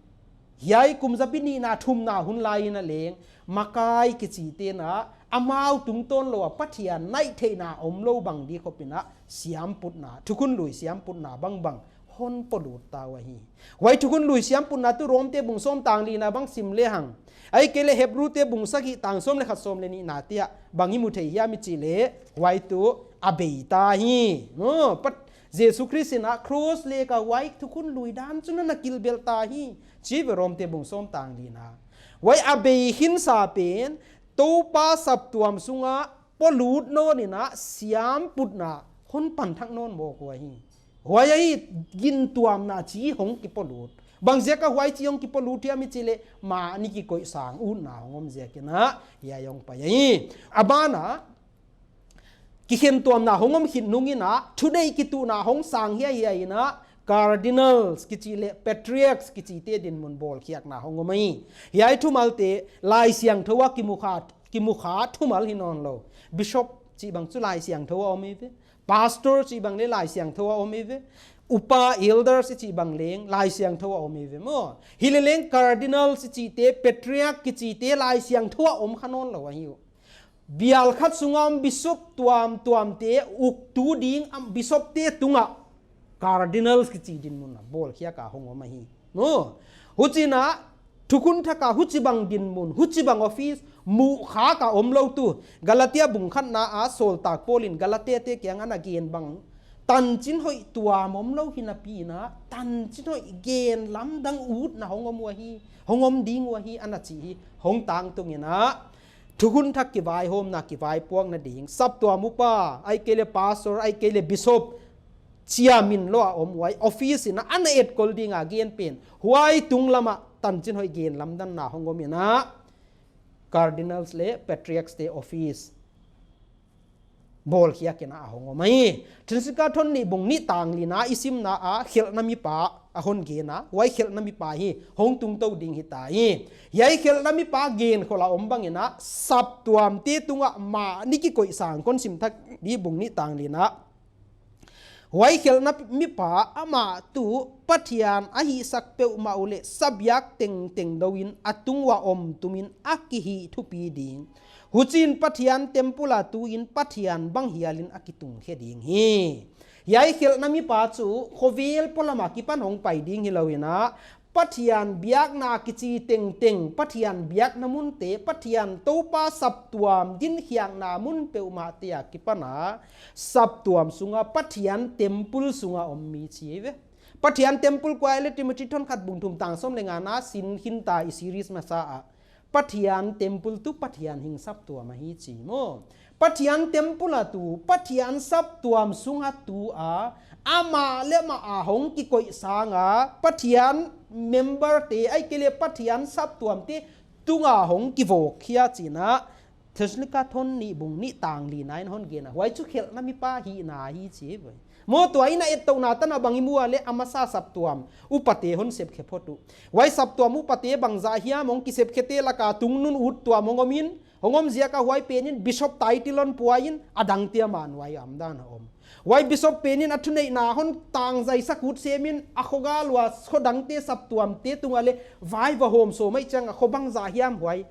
hiai kum zapi nihna thumna hun lai in a leng, makai kichite'n a amau tungtawn lou a Pathian naih theihna omlou bang di khop in a siamputna, thukhun lui siamputna bangbang hon polut ta uh ahi. Huai thukhun lui siamputna tuh Rom te bung sawm tang lina bang sim lehang, ahihkeileh Hebru te bung sagih tang sawm leh khat, sawm leh nihna te ah bang i mu thei hiam i chih leh, huai tuh a bei ta hi. Maw, Pat-, Jesu Khrist in a cross lak a huai thukhun lui dan chu na na kilbelh ta hi, chi ve Rom te bung sawm tang lina. Huai a bei khinsa pen Toupa saptuam sung a polut nawn in a siamputna hon pan thak nawn mawk uh ahi. Huai ahi, gintuamna chi hong kipolut. Bang ziak a huai chi hong kipolut hiam i chih leh, mahni kikoihsang utna hong om ziak in a, hiai hong pai ahi. A ban ah, kikhen tuamna hong om khit nung in a, thuneih kituhna hong sang hiaihiai in a, cardinals kichi leh patriarchs kichite dinmun bawlkhiakna hong om ahi. Hiai thumalte Laisiangthou a kimukha, kimukha thumal hi nawn lou. Bishop chih bang chu Laisiangthou a om hi ve. Pastor chih bang leh Laisiangthou a om hi ve. Upa, elders chih bang leng Laisiangthou a om hi ve maw. Hileleng cardinals chihte, patriarch kichite Laisiangthou a om kha nawn lou ahi uh. Bial khat sunga om bishop tuamtuamte uktu ding, am, bishop te tunga cardinals kichi dinmun a bawlkhiak a hong om ahi. Maw, huchiin a thukhun thak a huchibang dinmun, huchibang office muh khak a omlou tuh, Galatia bung khatna a sawltak Paul in Galatia te kiang a ana gen bang, tanchin hoih tuam omlou hinapi in a, tanchin hoih gen lamdang utna hong om uh ahi, hong om ding uh ahi, ana chi hi, hong tangtung in a, thukhun thak kivaihawmna, kivaipuakna ding, saptuam upa, ahihkeileh pastor, ahihkeileh bishop, chia min lou a om huai office in a ana etkol ding a gen pen, huai tunglam ah tanchin hoih gen lamdanna hong om in a, cardinals leh patriarchs te office bawlkhiak in a hong om ahi. Thilsitka Thonnih bung nih tang lina i simna a khelhna mipa a hon gen a, huai khelhna mipa hi hong tungtou ding hita hi. Hiai khelhna mipa genkholh a om bangin a, saptuamte tungah mahni kikoih sang, kon sim thak di bung nih tang lina. Huai khelhna mipa amah tuh Pathian a hihsak peuhmah uleh sabiak tengteng dou in a tung ua om tumin a kihih thupi ding. Huchiin Pathian temple a tu in Pathian bang hialin a kitung khe ding hi. Hiai khelhna mipa chu khovel polam a kipan hong pai ding hilou in a, Pathian biakna kichi tengteng, Pathian biakna munte, Pathian Toupa saptuam dinkhiakna mun peuhmahte a kipan a, saptuam sunga, Pathian temple sunga om mi chi ve. Pathian temple kua ahia leh Timothy thon khat bung thum tang sawm leh nga na sin khin ta i series masa a. Pathian temple tuh Pathian hing saptuam ahi chi maw. Pathian temple a tu, Pathian saptuam sunga tu a, amah leh amah a hong kikoih sanga, Pathian member te, ahihkeileh Pathian saptuamte tunga hong kivawk khia chihna, Thessalonika thon nih bung nih tang lina in hon gen a, huai chu khelhna mipa hihna hi chi ve. Maw, tua in a ettouhna tan a bang i mu a leh a masa saptuam upate hon sepkhe phot uh. Huai saptuam upate bangzah hiam hong kisepkhete laka tungnun ut tuam hong om in, hong om ziaka huai penin bishop title hon pua in, a dangte a man huai a om dan a om. Huai bishop penin a thuneihna hon tangzaisak ut semin a khogal ua kho dangte saptuamte tunga leh vai va hawm sawm ahih chiang a kho bangzah hiam huai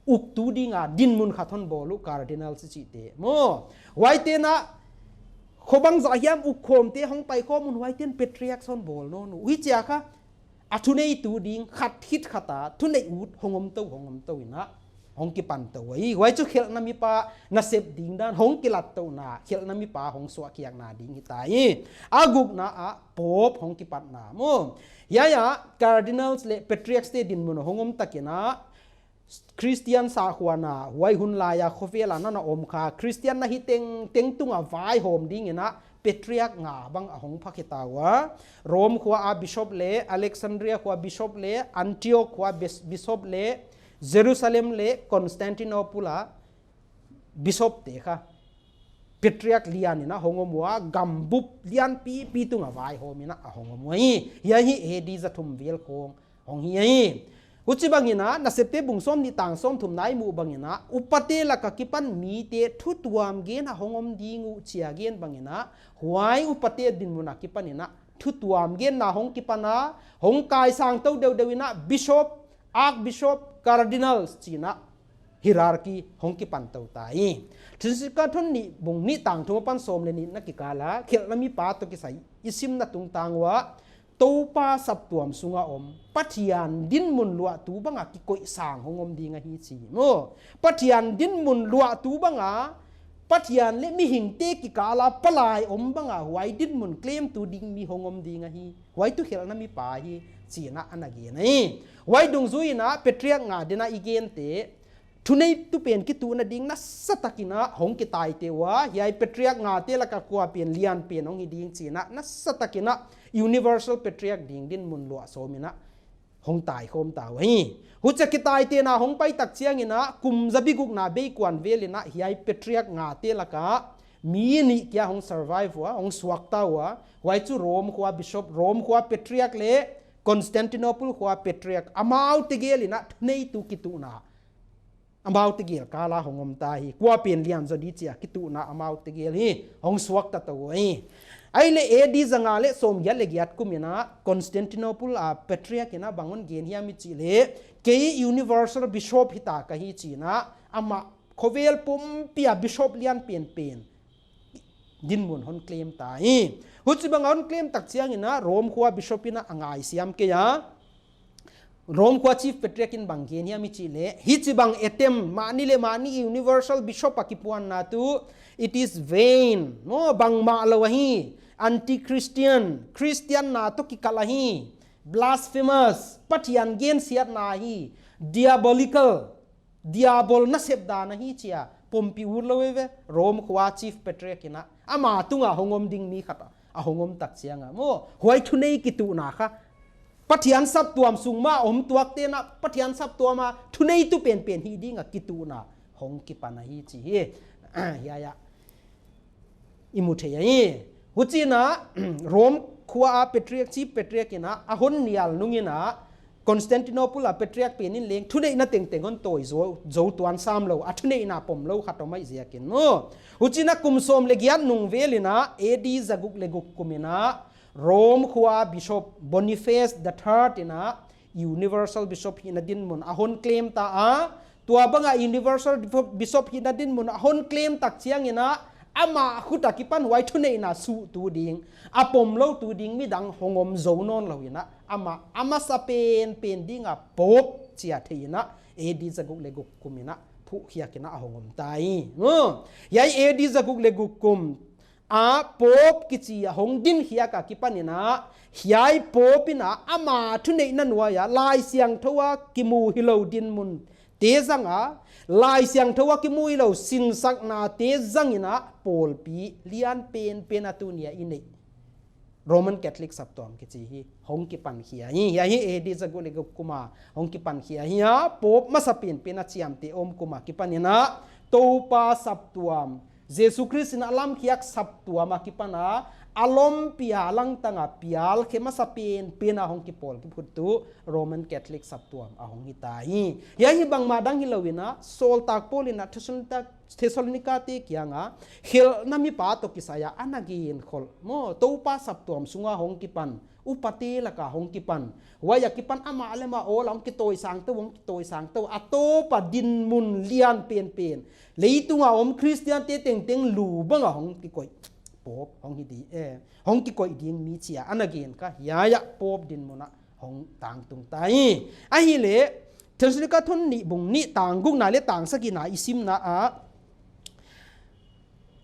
uktu dinga dinmun khat hon bawl uh cardinal chi chihte. Maw, huaite'n a kho bangzah hiam uk khawmte hong paikhawm un huaite'n patriarch hon bawl nawn uh. Huchia kha a thuneitu ding khat khit khat a thuneih ut hong om tou, hong om tou in a hong kipan tou hi. Huai chu khelhna mipa nasep ding dan hong kilattouhna, khelhna mipa hong suahkhiakna ding hita hi. A gukna ah pope hong kipatna maw. Hiai a cardinals leh patriarchs te dinmun hong om takin a Christian sakhuana, huai hun laia khovel a na na om kha, Christian na hi tengteng tunga vaihawm dingin a patriarch nga bang a hong phakhe ta ua. Rome khua a bishop leh, Alexandria khua bishop leh, Antioch khua bis-, bishop leh, Jerusalem leh Constantinople a bishop te kha patriarch lian in a hong om ua, gambup lianpipi tunga vaihawm in a hong om ua hi. Hiai hi A D za thum vel khong hong hi hi. Huchibangin a, Nasepte bung sawm nih tang sawm thumna i muh bangin a, upate laka kipan mite thutuam gen a hong om ding uh chi a gen bangin a, huai upate dinmun a kipan in a, thutuam genna hong kipan a, hong kaisang tou deuhdeuh in a, bishop, archbishop, cardinals chi in a, hierarchy hong kipan tou ta hi. Thessalonika thon nih bung nih tang thum apan sawm leh nihna kikal a, khelhna mipa toh kisai i simna tungtang ua, Toupa saptuam sunga om, Pathian dinmun luahtu banga kikoih sang hong om ding ahi chi maw. Pathian dinmun luahtu banga, Pathian leh mihingte kikala palai om banga huai dinmun claimtu ding mi hong om ding ahi. Huai tuh khelhna mipa hi chi in a ana gen hi. Huai dungzui in a patriarch nga dinga i gente thuneitu pen kituhna ding nasatakin a hong kitaite ua, hiai patriarch ngate laka kua pen lian pen hong hi ding chi in a nasatakin a universal patriarch ding dinmun luah sawm in a hong taikhawm ta ua hi. Huchia kitaite'n a hong pai tak chiangin a kum zabi gukna beikuan vel in a hiai patriarch ngate laka mi nih kia hong survive ua, hong suak ta ua. Huai chu Rome khua bishop, Rome khua patriarch leh Constantinople khua patriarch, amaute gel in a thuneitu kituhna amaute gel kala hong om ta hi. Kua pen lian zaw di chi a kituhna amaute gel hi hong suak ta tou hi. Ahihleh A D za nga leh sawmgiat leh giat kum in a Constantinople a patriarch in a bang hon gen hiam i chih leh, kei universal bishop hita ka hi chi in a, amah khovel pumpi a bishop lian penpen dinmun hon claim ta hi. Huchibang hon claim tak chiangin a Rome khua bishop in a a ngaisiam kei a. Rome khua chief patriarch in bang gen hiam i chih leh, hichibang attempt, mahni leh mahni universal bishop a kipuanna tuh, it is vain. Maw, bangmah lou ahi, anti-Christian, Christian na toh kikal ahi, blasphemous, Pathian gensiatna ahi, diabolical, Diabol nasep dan ahi chi a pumpi ut lou ve, Rome khua chief patriarch in a, ama tunga hong om ding mi khat a, a hong om tak chiang a maw, huai thunei kituhna kha Pathian saptuam sung mah om tuakte'n a, Pathian saptuam a thuneitu penpen hi ding a kituhna hong kipan ahi chi hi. Hiai a i mu thei ahi. Huchiin a, Rome khua a patriarch, chief patriarch in a, a hon nial nungin a, Constantinople a patriarch pen in leng thuneihna tengteng hon tawi zou, zou tuan sam lou, a thuneihna pom lou khat om ahih ziakin maw. Huchiin a kum sawm leh giat nung vel in a, A D zaguk leh guk kum in a, Rome khua bishop Boniface the third in a, universal bishop hihna dinmun a hon claim ta a, tua bang a universal bishop hihna dinmun a hon claim tak chiangin a, ama khut a kipan huai thuneihna suhtu ding, a pom loutu ding midang hong om zou nawn lou in a, ama, a masa penpen ding a pope chia thei in a, A D zaguk leh guk kum in a, phuhkhiak in a hong om ta hi. Maw, hiai A D zaguk leh guk kum a pope kichi a hong din khiak a kipan in a, hiai pope in a ama thuneihna nuai a, Laisiangthou a kimu hilou dinmun te zang a, Laisiangthou a kimu hilou sinsakna te zang in a, pawlpi lian penpen a tuni a i neih Roman Catholic saptuam kichi hi hong kipan khia hi. Hiai hi A D zaguk leh guk kum a hong kipan khia hi a, pope masa penpen a chiamteh om kum a kipan in a, Toupa saptuam, Jesu Khrist in a lamkhiak saptuam a kipan a, a lawmpi a langtang a pial khe masa penpen a hong kipawl kiphuttu Roman Catholic saptuam a hong hita hi. Hiai hi bangmah dang hilou in a, sawltak Paul in a Thessalonica, Thessalonica te kiang a, khelhna mipa toh kisai a ana gen khol maw, Toupa saptuam sung a hong kipan, upate lak a hong kipan, huai a kipan amah leh amah awl a hong kitawisang tou, hong kitawisang tou, a tawp a dinmun lian penpen, leitung a om Khristian te tengteng lu bang a hong kikoih pope hong hi di, eh, hong kikoih ding mi chia ana gen kha, hiai a pope dinmun a hong tangtung ta hi. Ahihleh, Thessalonica thon nih bung nih tang gukna leh tang sagihna i simna a,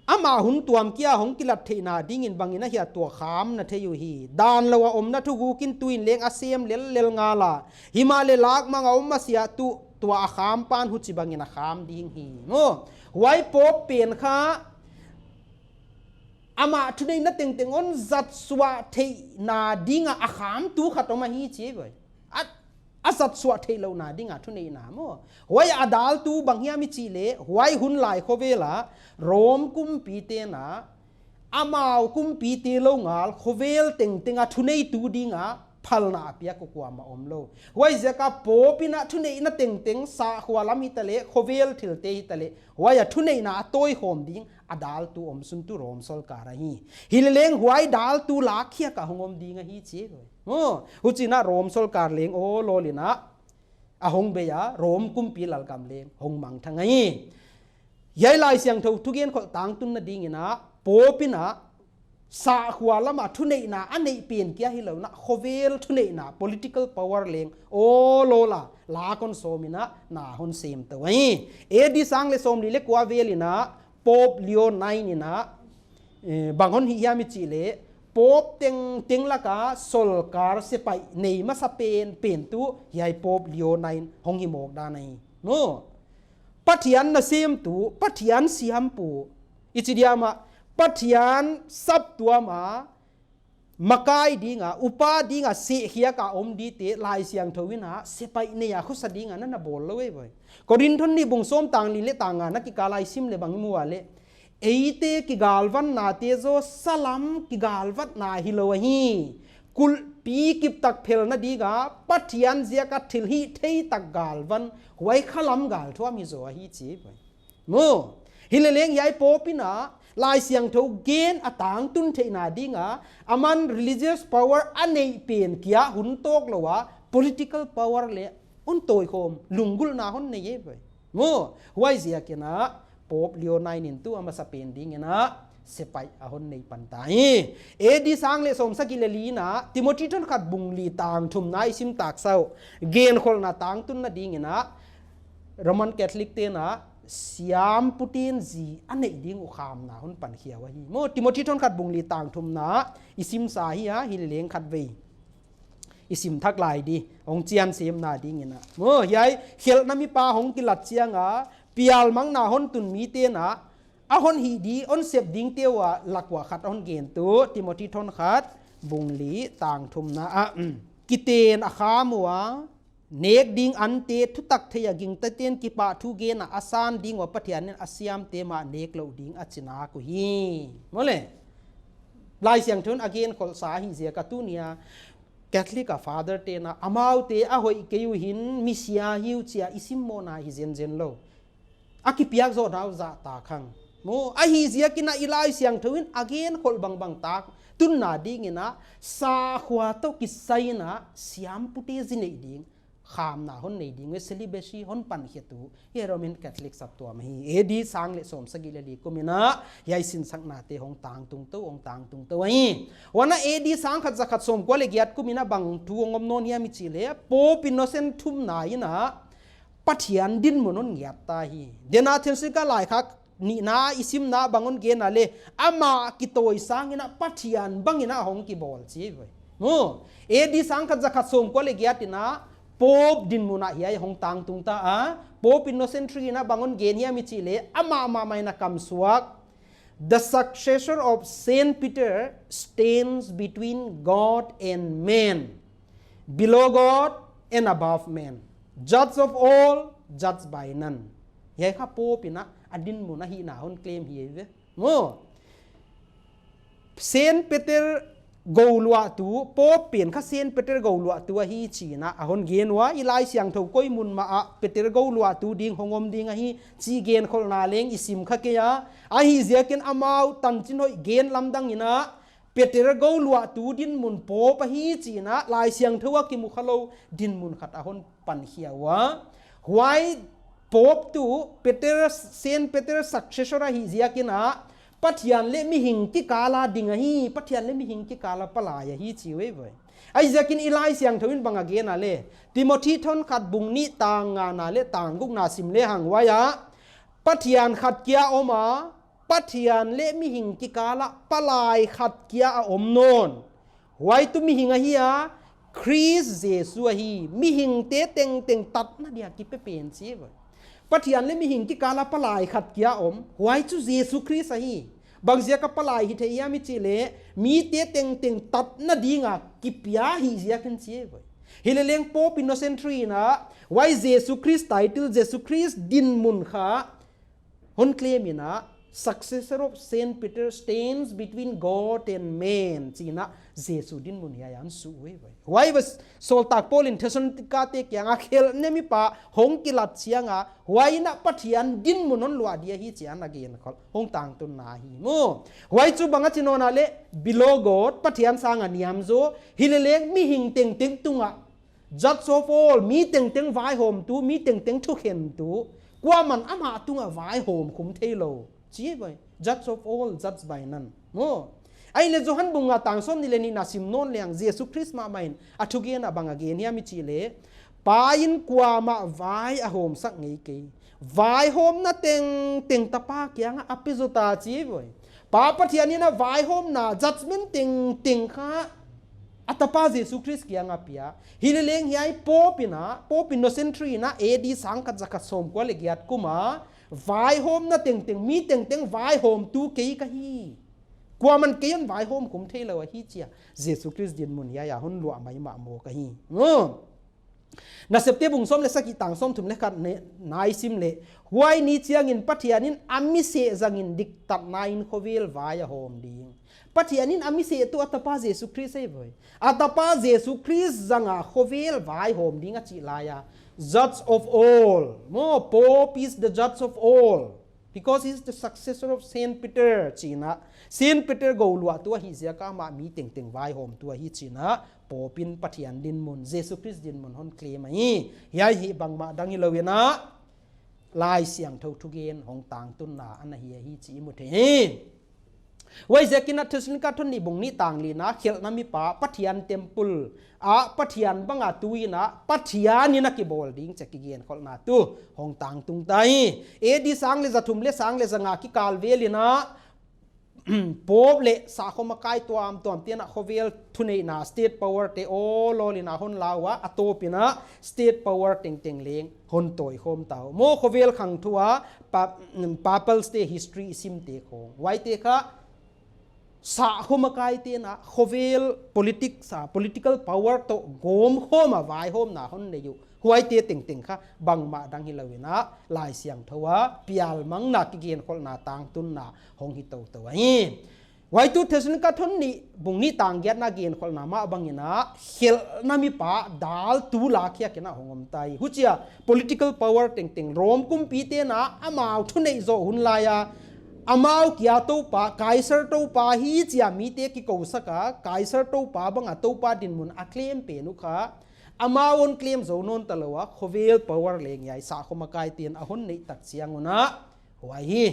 ama hun tuam kia hong kilat theihna dingin bang in a hia tua kham na thei uhi. Dan lou a omna thuguk in tuin leng a sem lellel ngal a, himahleh lak mang a om masiah tuh tua a kham pan huchibang in a kham ding hi maw. Huai pope pen kha ama thuneihna tengteng hon zat suah theihna ding a a khamtu khat om ahi chi ve. A, a zat suah theihlouhna ding a thuneihna maw. Huai a daltu bang hiam i chih leh, huai hun lai khovel a Rome kumpi te'n a, amau kumpi te lou ngal khovel tengteng a thuneitu ding a phalna a piak kuamah omlou. Huaiziak a pope in a thuneihna tengteng sahkhua lam hitaleh, khovel thilte hitaleh, huai a thuneihna a tawikhawm ding a daltu omsuntu Rome sawlkar ahi. Hileleng huai daltu lakkhiak a hong om ding ahi chi ve. Maw, huchiin a Rome sawlkar leng awl awl in a, a hong bei a, Rome kumpi lalgam leng hong mangthang ahi. Hiai Laisiangthou thugen khol tangtunna dingin a, pope in a sahkhua lam a thuneihna a neih pen kia hilou in a, khovel thuneihna, political power leng awl awl a lak hon sawm in a, na hon sem tou ahi. A D sang leh sawmli leh kua vel in a, Pope Leo nine in a, eh, bang hon hih hiam i chih leh, pope tengteng lak a sawlkar sepaih nei masa penpen tuh hiai Pope Leo nine hong hi mawk dan ahi. Maw, Pathian nasemtu, Pathian siampu, i chi diam a, Pathian saptuam a makai ding a, upa ding a sehkhiak a om dite Laisiangthou in a sepaih nei a khosa ding a na na bawl lou ve. Korinth thon nih bung sawm tang li leh tang nga na kikal a i sim leh bang i mu a leh, eite kigalvannate zaw salam kigalvatna hilou ahi. Kulhpi kiptak phelna ding a, Pathian ziak a thilhihthei tak galvan, huai khalam galthuam hi zaw ahi chi ve. Maw, hileleng hiai pope in a Laisiangthou gen a tangtun theihna ding a, aman religious power a neih pen kia hun tawk lou a, political power leh hon tawikhawm, lunggulhna hon nei ve. Maw, huaiziak in a, Pope Leo nine in tuh a masa pen dingin a sepaih a hon nei pan ta hi. A D sang leh sawmsagih leh li in a, Timothy thon khat bung li tang thumna i sim tak sau, genkholhna tangtunna dingin a, Roman Catholic te'n a siampu te'n zi a neih ding uh khamna hon pan khia uh ahi. Maw, Timothy thon khat bung li tang thumna i simsa hi a, hileleng khatvei i sim thak lai di, hong chian semna dingin a. Maw, hiai khelhna mipa hong kilat chiang a, pialmangna hon tun mite'n a, a hon hih di, hon sep dingte ua lak ua khat hon gen tuh, Timothy thon khat bung li tang thumna a, um, kiten a kham ua, nek ding ante thutak thei a, gingtate'n kipahthu gen a, a san ding ua Pathian in a siamte mah nek louh ding a chi nak uhi. Maw leh, Laisiangthou in a genkholhsa ahih ziak a tuni a Catholic a Father te'n amaute a hoih kei uh hin misia hi uh chi a i sim mawk na hi zenzen lou. A kipiak zoh nau zahtak hang. Maw, ahih ziakin i Laisiangthou in a genkholh bangbang tak tunna dingin sakhua toh kisai in siampute zi neih ding, khamna hon nei ding uh, celibacy hon pankhiat uh hi Roman Catholic saptuam hi. A D sang leh sawmsagih leh li kum in hiai sinsaknate hong tangtung tou, hong tangtung tou ahi. Huan a A D sangkhat zakhat sawmkua leh giat kum in bang thu hong om nawn hiam i chih leh Pope Innocent thumna in Pathian dinmun hon ngiat ta hi. Dena Thesalonikaite laikhak nihna i simna bang hon gen a leh, amah kitawi sangin Pathian bangin a hong kibawl chi ve. Maw, A D sangkhat zakhat sawmkua leh giat in Pope dinmun ah hiai hong tangtung ta a. Pope Innocent three in bang hon gen hiam i chih leh, amah mahmah in a kamsuak, "The successor of Saint Peter stands between God and man, below God and above man, judge of all, judged by none." Hiai kha Pope in a dinmun ahihna hon claim hi ve. Maw, Saint Peter gouluahtu, Pope pen kha Saint Peter gouluahtu ahi chi in a hon gen ua, i Laisiangthou koi mun mah ah Peter gouluahtu ding hong om ding ahi chi genkholhna leng i sim kha kei a. Ahih ziakin amau tanchin hoih gen lamdang in Peter gouluahtu dinmun Pope ahi chi in Laisiangthou a kimu khalou dinmun khat a hon pankhia ua. Huai Pope tuh Peter, Saint Peter successor ahih ziakin Pathian leh mihing kikal a ding ahi, Pathian leh mihing kikal a palai ahi chi uh ve. Ahih ziakin i Laisiangthou in bang a gen a leh, Timothy thon khat bung nih tang ngana leh tang gukna sim lehang, huai ah Pathian khat kia om a, Pathian leh mihing kikal ah palai khat kia a om nawn. Huai tuh mihing ahi a, Khrist Jesu ahi, mihingte tengteng tatna dia kipe pen chi ve. Pathian leh mihing kikal ah palai khat kia om, huai chu Jesu Khrist ahi. Bang ziak a palai hi thei hiam i chih leh, mite tengteng tatna ding a kipia ahih ziakin chi ve. Hi leh leng Pope Innocent three in huai Jesu Khrist title, Jesu Khrist dinmun kha hon claim in, "Successor of Saint Peter stands between God and man," chi in Jesu dinmun hiai a hon suh ve. Huai ve, sawltak Paul in Thessalonikate kiang a khelhna mipa hong kilat chiang a, huai in Pathian dinmun hon luah dia hi chi in a genkholh hong tangtunna hi maw. Huai chu bang a chi nawn a leh, below God, Pathian sang a niam zaw, hi leh leng mihing tengteng tung a judge of all, mi tengteng vaihawmtu, mi tengteng thukhentu, kuaman amah tung a vaihawm khum theilou chi ve. Judge of all, judged by none. Maw, ahih leh Johan bung nga tang sawmnih leh nihna sim nawn lehang, Jesu Khrist mahmah in a thugen a bang a gen hiam i chih leh, Pa in kuamah vai a hawmsak ngei kei. Vaihawmna tengteng Tapa kiang a a pe zaw ta chi ve. Pa Pathian in vaihawmna, judgment tengteng kha a Tapa Jesu Khrist kiang a pia. Hi leh leng hiai Pope in, Pope Innocent three in A D sangkhat zakhat sawmkua leh giat kum a, vaihawmna tengteng, mi tengteng vaihawmtu kei ka hi, kuaman kei hon vaihawm khum theilou ahi chi a, Jesu Khrist dinmun hiai a hon luah maimah mawk ahi. Maw, Nasepte bung sawm leh sagih tang sawmthum leh khat na i sim leh, "Huai ni chiangin Pathian in a mi seh zangin diktatna in khovel vai a hawm ding." Pathian in a mi seh tuh a Tapa Jesu Khrist ahi ve. A Tapa Jesu Khrist zang a khovel vaihawm ding a chih lai a, judge of all. Maw, Pope is the judge of all. Because he is the successor of Saint Peter, chi in, Saint Peter gouluahtu ahih ziak a amah mi tengteng vaihawmtu ahi chi in, Pope in Pathian dinmun, Jesu Khrist dinmun hon claim ahi. Hiai hi bangmah dang hilou in, Laisiangthou thugen hong tangtunna ana hi ahi chi i mu thei hi. Huaiziakin Thessalonika thon nih bung nih tang lina, khelhna mipa, Pathian temple ah Pathian bang a tu in, Pathian in a kibawl ding chi a kigenkholhna tuh hong tangtung ta hi. A D sang leh za thum leh sang leh za nga kikal vel in, Pope leh sakhua makai tuamtuam te'n khovel thuneihna, state power te awlawl in hon la ua, a tawp in state power tengteng leng hon tawikhawm ta uh. Maw, khovel khang thu a, pa-, mm, Papal State history i simte khong, huaite kha sakhua makai te'n khovel politics a, political power toh gawmkhawm a vaihawmna hon nei uh. Huaite tengteng kha bangmah dang hilou in, Laisiangthou a pialmangna, kigenkholhna, tangtunna hong hi toutou ahi. Huai tu Thessalonika thu nih bung nih tang giatna gen kholhna mah bangin a, khelhna mipa daltu lakkhiak in a hong om ta hi. Huchia political power tengteng, Rom kumpite'n a amau thuneih zoh hun lai a, amau kia Toupa, Kaisar Toupa hi chia mite kikou sak a, Kaisar Toupa bang a Toupa dinmun a claim pen uh kha, amau hon claim zou nawn ta lou a, khovel power leng hiai sahkhua makaite'n a hon neih tak chiang un a, huai hi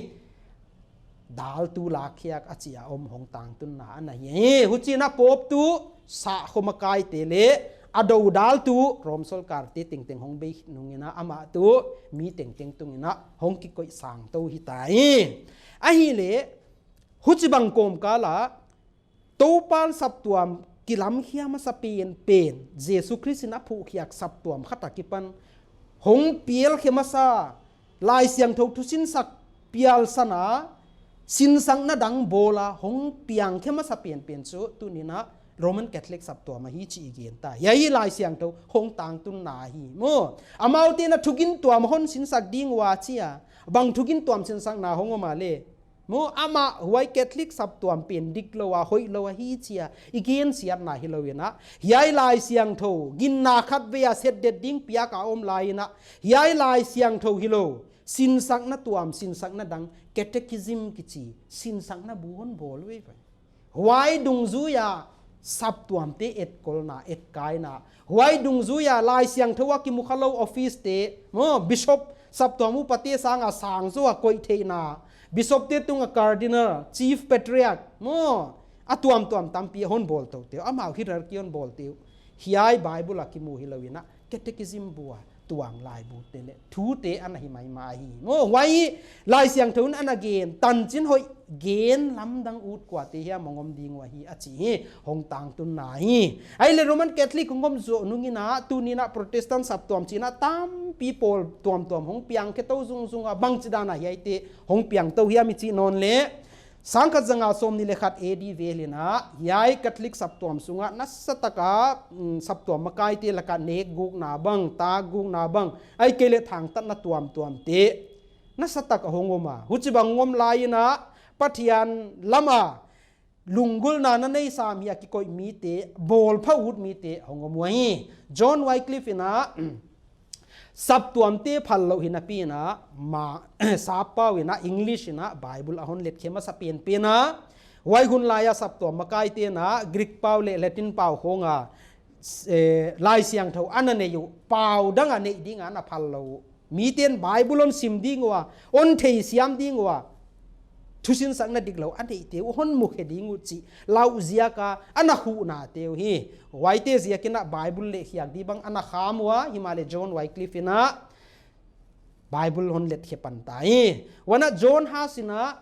daltu lakkhiak a chi a om hong tangtunna ana hi. Huchiin a Pope tu sahkhua makaite leh a dodaltu Rom sorkarte tengteng hong bei nungin a, amah tu mi tengteng tungin a hong kikoih sang tou hi ta hi. Ahihleh huchibang kawmkal a Toupa'n saptuam kilamkhia masa pen pen, Jesu Khrist in a phuhkhiak saptuam khat akipan hong pial khe masa, Laisiangthou thusinsak pialsan a, sinsakna dang bawl a hong piang khe masa pen pen chu tuni'n a Roman Catholic saptuam ahi chih i gen ta. Hiai Laisiangthou hong tangtunna hi maw. Amaute'n a thugintuam hon sinsak ding ua chia, bang thugintuam sinsakna hong om a leh maw, amah huai Catholic saptuam pen diklou a, hoihlou ahi chia i gensiatna hilou in a, hiai Laisiangthou ginna khatvei a setdet ding piak a om lai in a, hiai Laisiangthou hilou, sinsakna tuam, sinsakna dang, catechism kichi sinsakna bu hon bawl uh eive. Huai dungzui a saptuamte etkolna, etkaina, huai dungzui a Laisiangthou a kimukhalou officete maw, bishop, saptuam upate sang a sang zaw a koih theihna, bishopte tung a cardinal, chief patriarch maw, a tuamtuam tampi hon bawl tou te uh, amau hierarchy hon bawl te uh. Hiai Bible a kimu hilou in a, catechism bu a tuang laibute leh thute ana hi maimah hi maw. Huai Laisiangthou in ana gen, tanchin hoih gen lamdang ut kuate hiam hong om ding uh ahi a chi hi, hong tangtunna hi. Ahihleh Roman Catholic hong om zoh nungin a, tuni'n a Protestant saptuam chi'n a tampi pawl tuamtuam hong piang khe tou zungzung a, bangchidan a hiaite hong piang tou hiam i chih nawn leh, sangkhat zanga sawmnih leh khat A D vel in a, hiai Catholic saptuam sung a nasatak a, mm, saptuam makaite lak a nekgukna bang, takgukna bang, ahihkeileh thangtatna tuamtuamte nasatak a hong om a. Huchibang hong om lai in a, Pathian lam a lunggulhna na nei sam hia kikoih mite, bawlpha ut mite hong om uhi. John Wycliffe in a, saptuamte phal louh hinapi in a, ma, sappau in a, English in a Bible a hon letkhe masa pen pen a, huai hun lai a saptuam makaite'n a Greek pau leh Latin pau khawng a, eh, Laisiangthou ana nei uh, pau dang a neih ding a ana phal lou uh. Mite'n Bible hon sim ding ua, hon theisiam ding ua, thusinsakna diklou a neihte uh hon mukhe ding uh chih lau ziak a ana khuhnate uh hi. Huaite ziak in a Bible lehkhiak di bang ana kham ua, himahleh John Wycliffe in a Bible hon letkhe pan ta hi. Huan a John Huss in a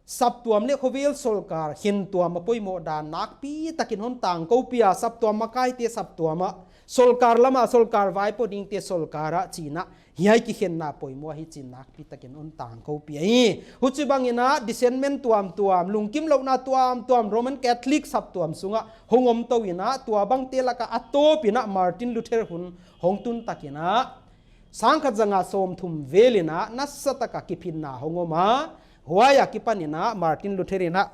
saptuam leh khovel sorkar khentuam a poimoh dan nakpi takin hon tangkoupih a, saptuam makaite saptuam a, sorkar lam a sorkar vaipo dingte sorkar a chi'n a, hiai kikhenna poimoh hi chi'n nakpi takin hon tangkoupih hi. Huchibang in a dissentment tuamtuam, lungkimlouhna tuamtuam Roman Catholic saptuam sung a hong om tou in a, tuabangte lak a a tawp in a Martin Luther hun hong tun tak in a, sangkhat zanga sawmthum vel in a nasatak a kiphinna hong om a, huai akipan in a Martin Luther in a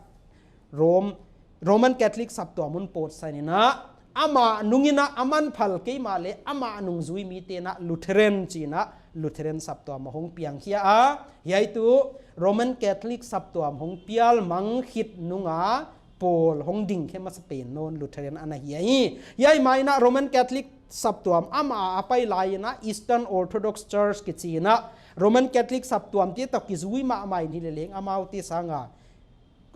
Rome, Roman Catholic saptuam hon pawtsan in a, amah nung in a aman phal kei mahleh amah nungzui mite'n a Lutheran chi'n a Lutheran saptuam a hong piang khia a. Hiai tu Roman Catholic saptuam hong pial mang khit nung a pawl hong ding khe masa pen nawn Lutheran ana hi hi. Hiai mai in a Roman Catholic saptuam amah a pai lai in a Eastern Orthodox Church kichi in a Roman Catholic saptuamte toh kizui mahmah in hileleng amaute sang a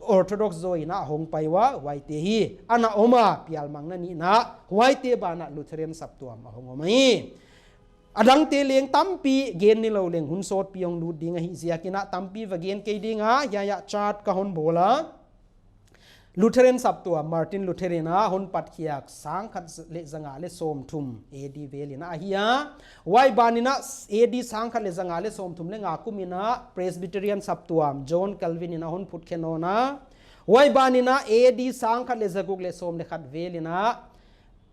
Orthodox zaw in a hong pai ua, huaite hi ana om a, pial mang na nihna, huaite ban a Lutheran saptuam a hong om hi. Adangte leng tampi gen nilou leng hun sawtpi hong lut ding ahih ziak in a tampi va gen kei ding a, hiai a chart ka hon bawl a. Lutheran saptuam, Martin Luther in a hon patkhiak sangkhat leh zanga leh sawmthum A D vel in a ahi a. Huai ban in a A D sangkhat leh zanga leh sawmthum leh nga kum in a Presbyterian saptuam, John Calvin in a hon phutkhe nawn a. Huai ban in a A D sangkhat leh zaguk leh sawm leh khat vel in a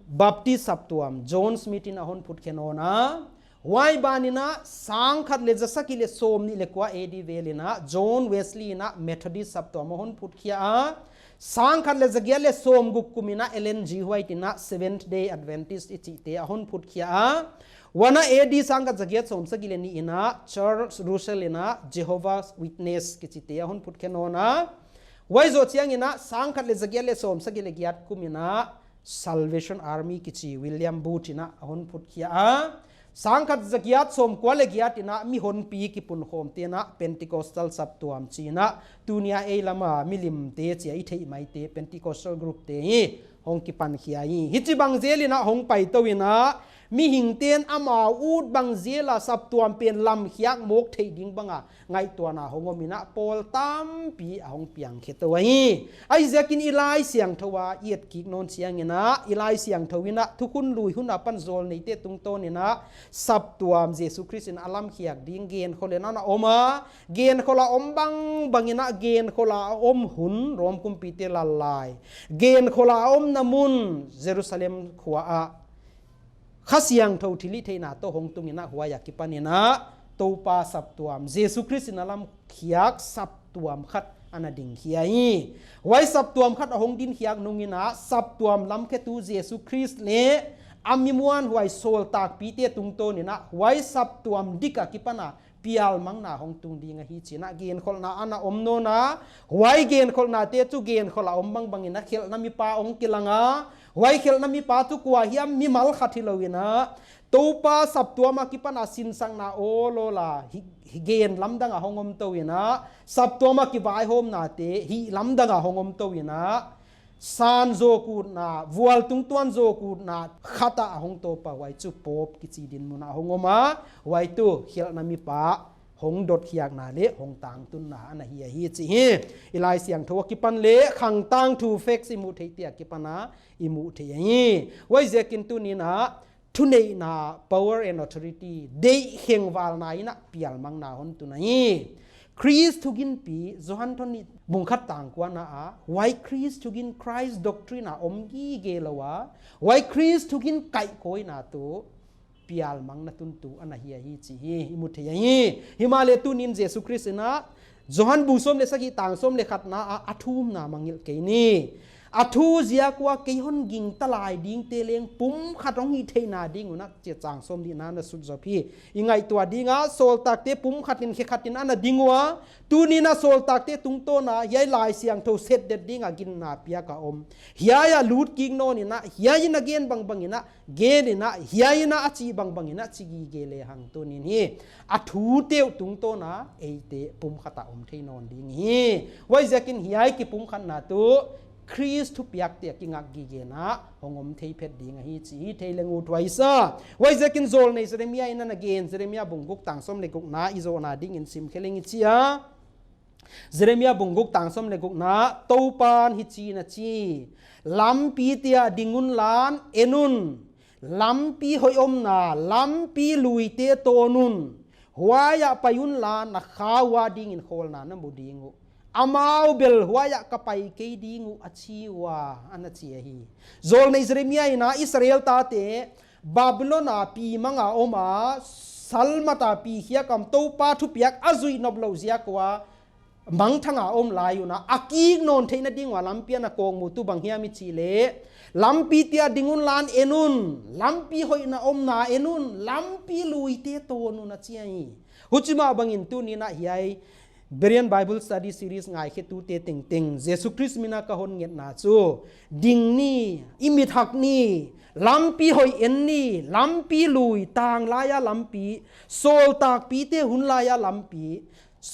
Baptist saptuam, John Smith in a hon phutkhe nawn a. Huai ban in a sangkhat leh zasagih leh sawmnih leh kua A D vel in a John Wesley in a Methodist saptuam a hon phutkhia a, sangkhat leh zagiat leh sawmguk kum in a Ellen G White in a Seventh Day Adventist i chihte a hon phutkhia a, huan a A D sangkhat zagiat sawmsagih leh nih in a Charles Russell in a Jehovah's Witness kichite a hon phutkhia nawn a, huai zoh chiang in a sangkhat leh zagiat leh sawmsagih leh giat kum in a Salvation Army kichi William Booth in a hon phutkhia a, sangkhat zagiat sawmkua leh giat in a mi honpi kipunkhawmte in a Pentecostal saptuam chi in a, tuni a ei lam a milimte chi a i theih maite Pentecostal group te hi hong kipankhia hi. Hichibang zel in a hong paitou in a, mihingte'n amau ut bang zel a saptuam pen lamkhiak mawk theih ding bang a ngaihtuahna hong om in a, pawl tampi a hong piang khe tou ahi. Ahihziakin i Laisiangthou a i et kik nawn chiang in a, i Laisiangthou in a Thukhun Lui hun apan zawlneite tungtawn in a saptuam Jesu Khrist in a lamkhiak ding genkhol in a na om a, genkhol a om bangbang in a, genkhol a om hun Rom kumpite lal lai, genkhol a omna mun Jerusalem khua ah Kha Siangthou thilhihtheihna toh hong tung in a, huai akipan in a Toupa saptuam Jesu Khrist in a lamkhiak saptuam khat ana ding hi. Huai saptuam khat a hong dingkhiak nung in a, saptuam lamkhetu Jesu Khrist leh a mi muanhuai sawltakpite tungtawn in a, huai saptuam dik akipan a pialmangna hong tung ding ahi chi in a genkholhna ana om nawn a, huai genkholhnate chu genkhol a om bangbang in a khelhna mipa hong kilang a, huai khelhna mipa chu kua hiam, mimal khat hilou in a, Toupa saptuam akipan a sinsakna awlawl a hi, hi gen lamdang a hong om tou in a, saptuam a kivaihawmnate hih lamdang a hong om tou in a, san zawk utna, vualtung tuan zawk utna khat ah a hong tawp a, huai chu Pope kichi dinmun ah hong om a, huai tuh khelhna mipa hong dotkhiakna leh hong tangtunna ana hi ahi chih i Laisiangthou akipan leh Khang Tangthu facts i muh theihte akipan a i muh theih ahi. Huaiziakin tuni in a thuneihna, power and authority, deihkhengvalna in a pialmangna hon tun ahi. Khrist thuginpi, Johan thon nih bung khat tang kuana ah, huai Khrist thugin, Christ doctrine a om gige lou a, huai Khrist thugin kaihkawina tuh pialmangna tuntu ana hi ahi chih i mu thei ahi. Himahleh tuni'n Jesu Khrist in a Johan bung sawm leh sagih tang sawm leh khatna ah a thumna mangngilh kei ni. A thu ziak ua kei hon gingta lai dingte leng pumkhat hong hihtheihna ding un a chi a chang sawmnihna na sutzop hi. I ngaihtuah ding a, sawltakte pumkhat in khe khat in ana ding ua, tuni'n a sawltakte tungtawn a hiai Laisiangthou setdet ding a ginna piak a om. Hiai a lut kik nawn in a, hiai in a gen bangbang in a gen in a, hiai in a a chih bangbang in a chi gige lehang tuni'n hi a thute uh tungtawn a eite pumkhat a om thei nawn ding hi. Huaiziakin hiai kipumkhatna tuh Khrist thupiakte a kingak gigena hong om thei phet ding ahi chih i theih leng uh thuaisa. Huaiziakin zawlnei Jeremia in ana gen, Jeremia bung guk tang sawm leh gukna i zohna dingin sim khe leng i chi a. Jeremia bung guk tang sawm leh gukna, Toupa'n hichi'n a chi: Lampite ah ding unla, en un. Lampi hoih omna, lampi luite tawn un. Huai ah pai unla, na kha ua dingin khawlna na mu ding uh. Amau bel huai ah ka pai kei ding uh a chi ua, ana chi ahi. Zawlnei Jeremia in a Israel tate Babylon a pi mang a om a, salmat a pi khiak a om, Toupa thupiak a zuih nop louh ziak ua mangthang a om lai un a, a kik nawn theihna ding ua lampi ana kawkmuh tuh bang hiam i chih leh, lampite ah ding unla, en un, lampi hoihna omna en un, lampi luite tawn un a chi ahi. Huchimah bangin tuni'n a hiai Berean Bible Study Series ngaikhetute tengteng Jesu Khrist min a ka hon ngetna chu, ding ni, i mit hak ni, lampi hoih en ni, lampi lui, tanglai a lampi, sawltakpite hunlai a lampi,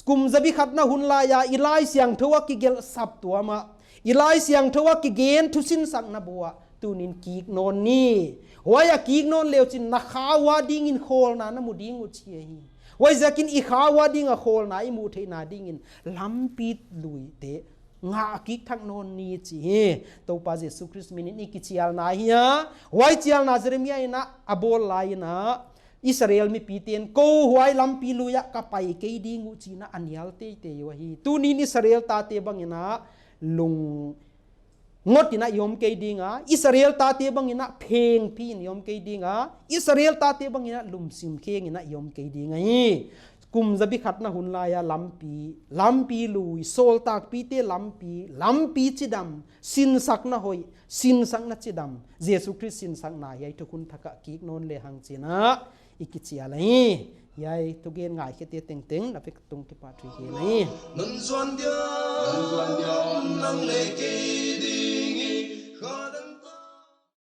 kum zabi khatna hunlai a i Laisiangthou a kigelh saptuam ah, i Laisiangthou a kigen thusinsakna bu ah tuni'n kik nawn ni. Huai a kik nawn leuchin na kha ua dingin khawlna na mu ding uh chi ahi. Huaiziakin i kha ua ding a khawlna i muh theihna dingin lampi luite ngah kik thak nawn ni chih i Toupa Jesu Khrist min in i kichialna hi a. Huai chialna Jeremia in a a bawl lai in a, Israel mipite'n kou huai lampi lui ah ka pai kei ding uh chi'n a a nial teitei uh ahi. Tuni'n Israel tate bang in a lung ngot in a i om kei ding a, Israel tate bang in a phengphi in i om kei ding a, Israel tate bang in a lumsim kheng in a i om kei ding ahi. Kum zabi khatna hun lai a lampi, lampi lui, sawltakpite lampi, lampi chidam, sinsakna hoih, sinsakna chidam, Jesu Khrist sinsakna hiai thukhun thak ah kik nawn lehang chi'n a i kichial ahi. Hiai thugen ngaikhiate tengteng na vek tung kipahthu hi ahi. Nang zuan diam, nang zuan diam, nang leh kei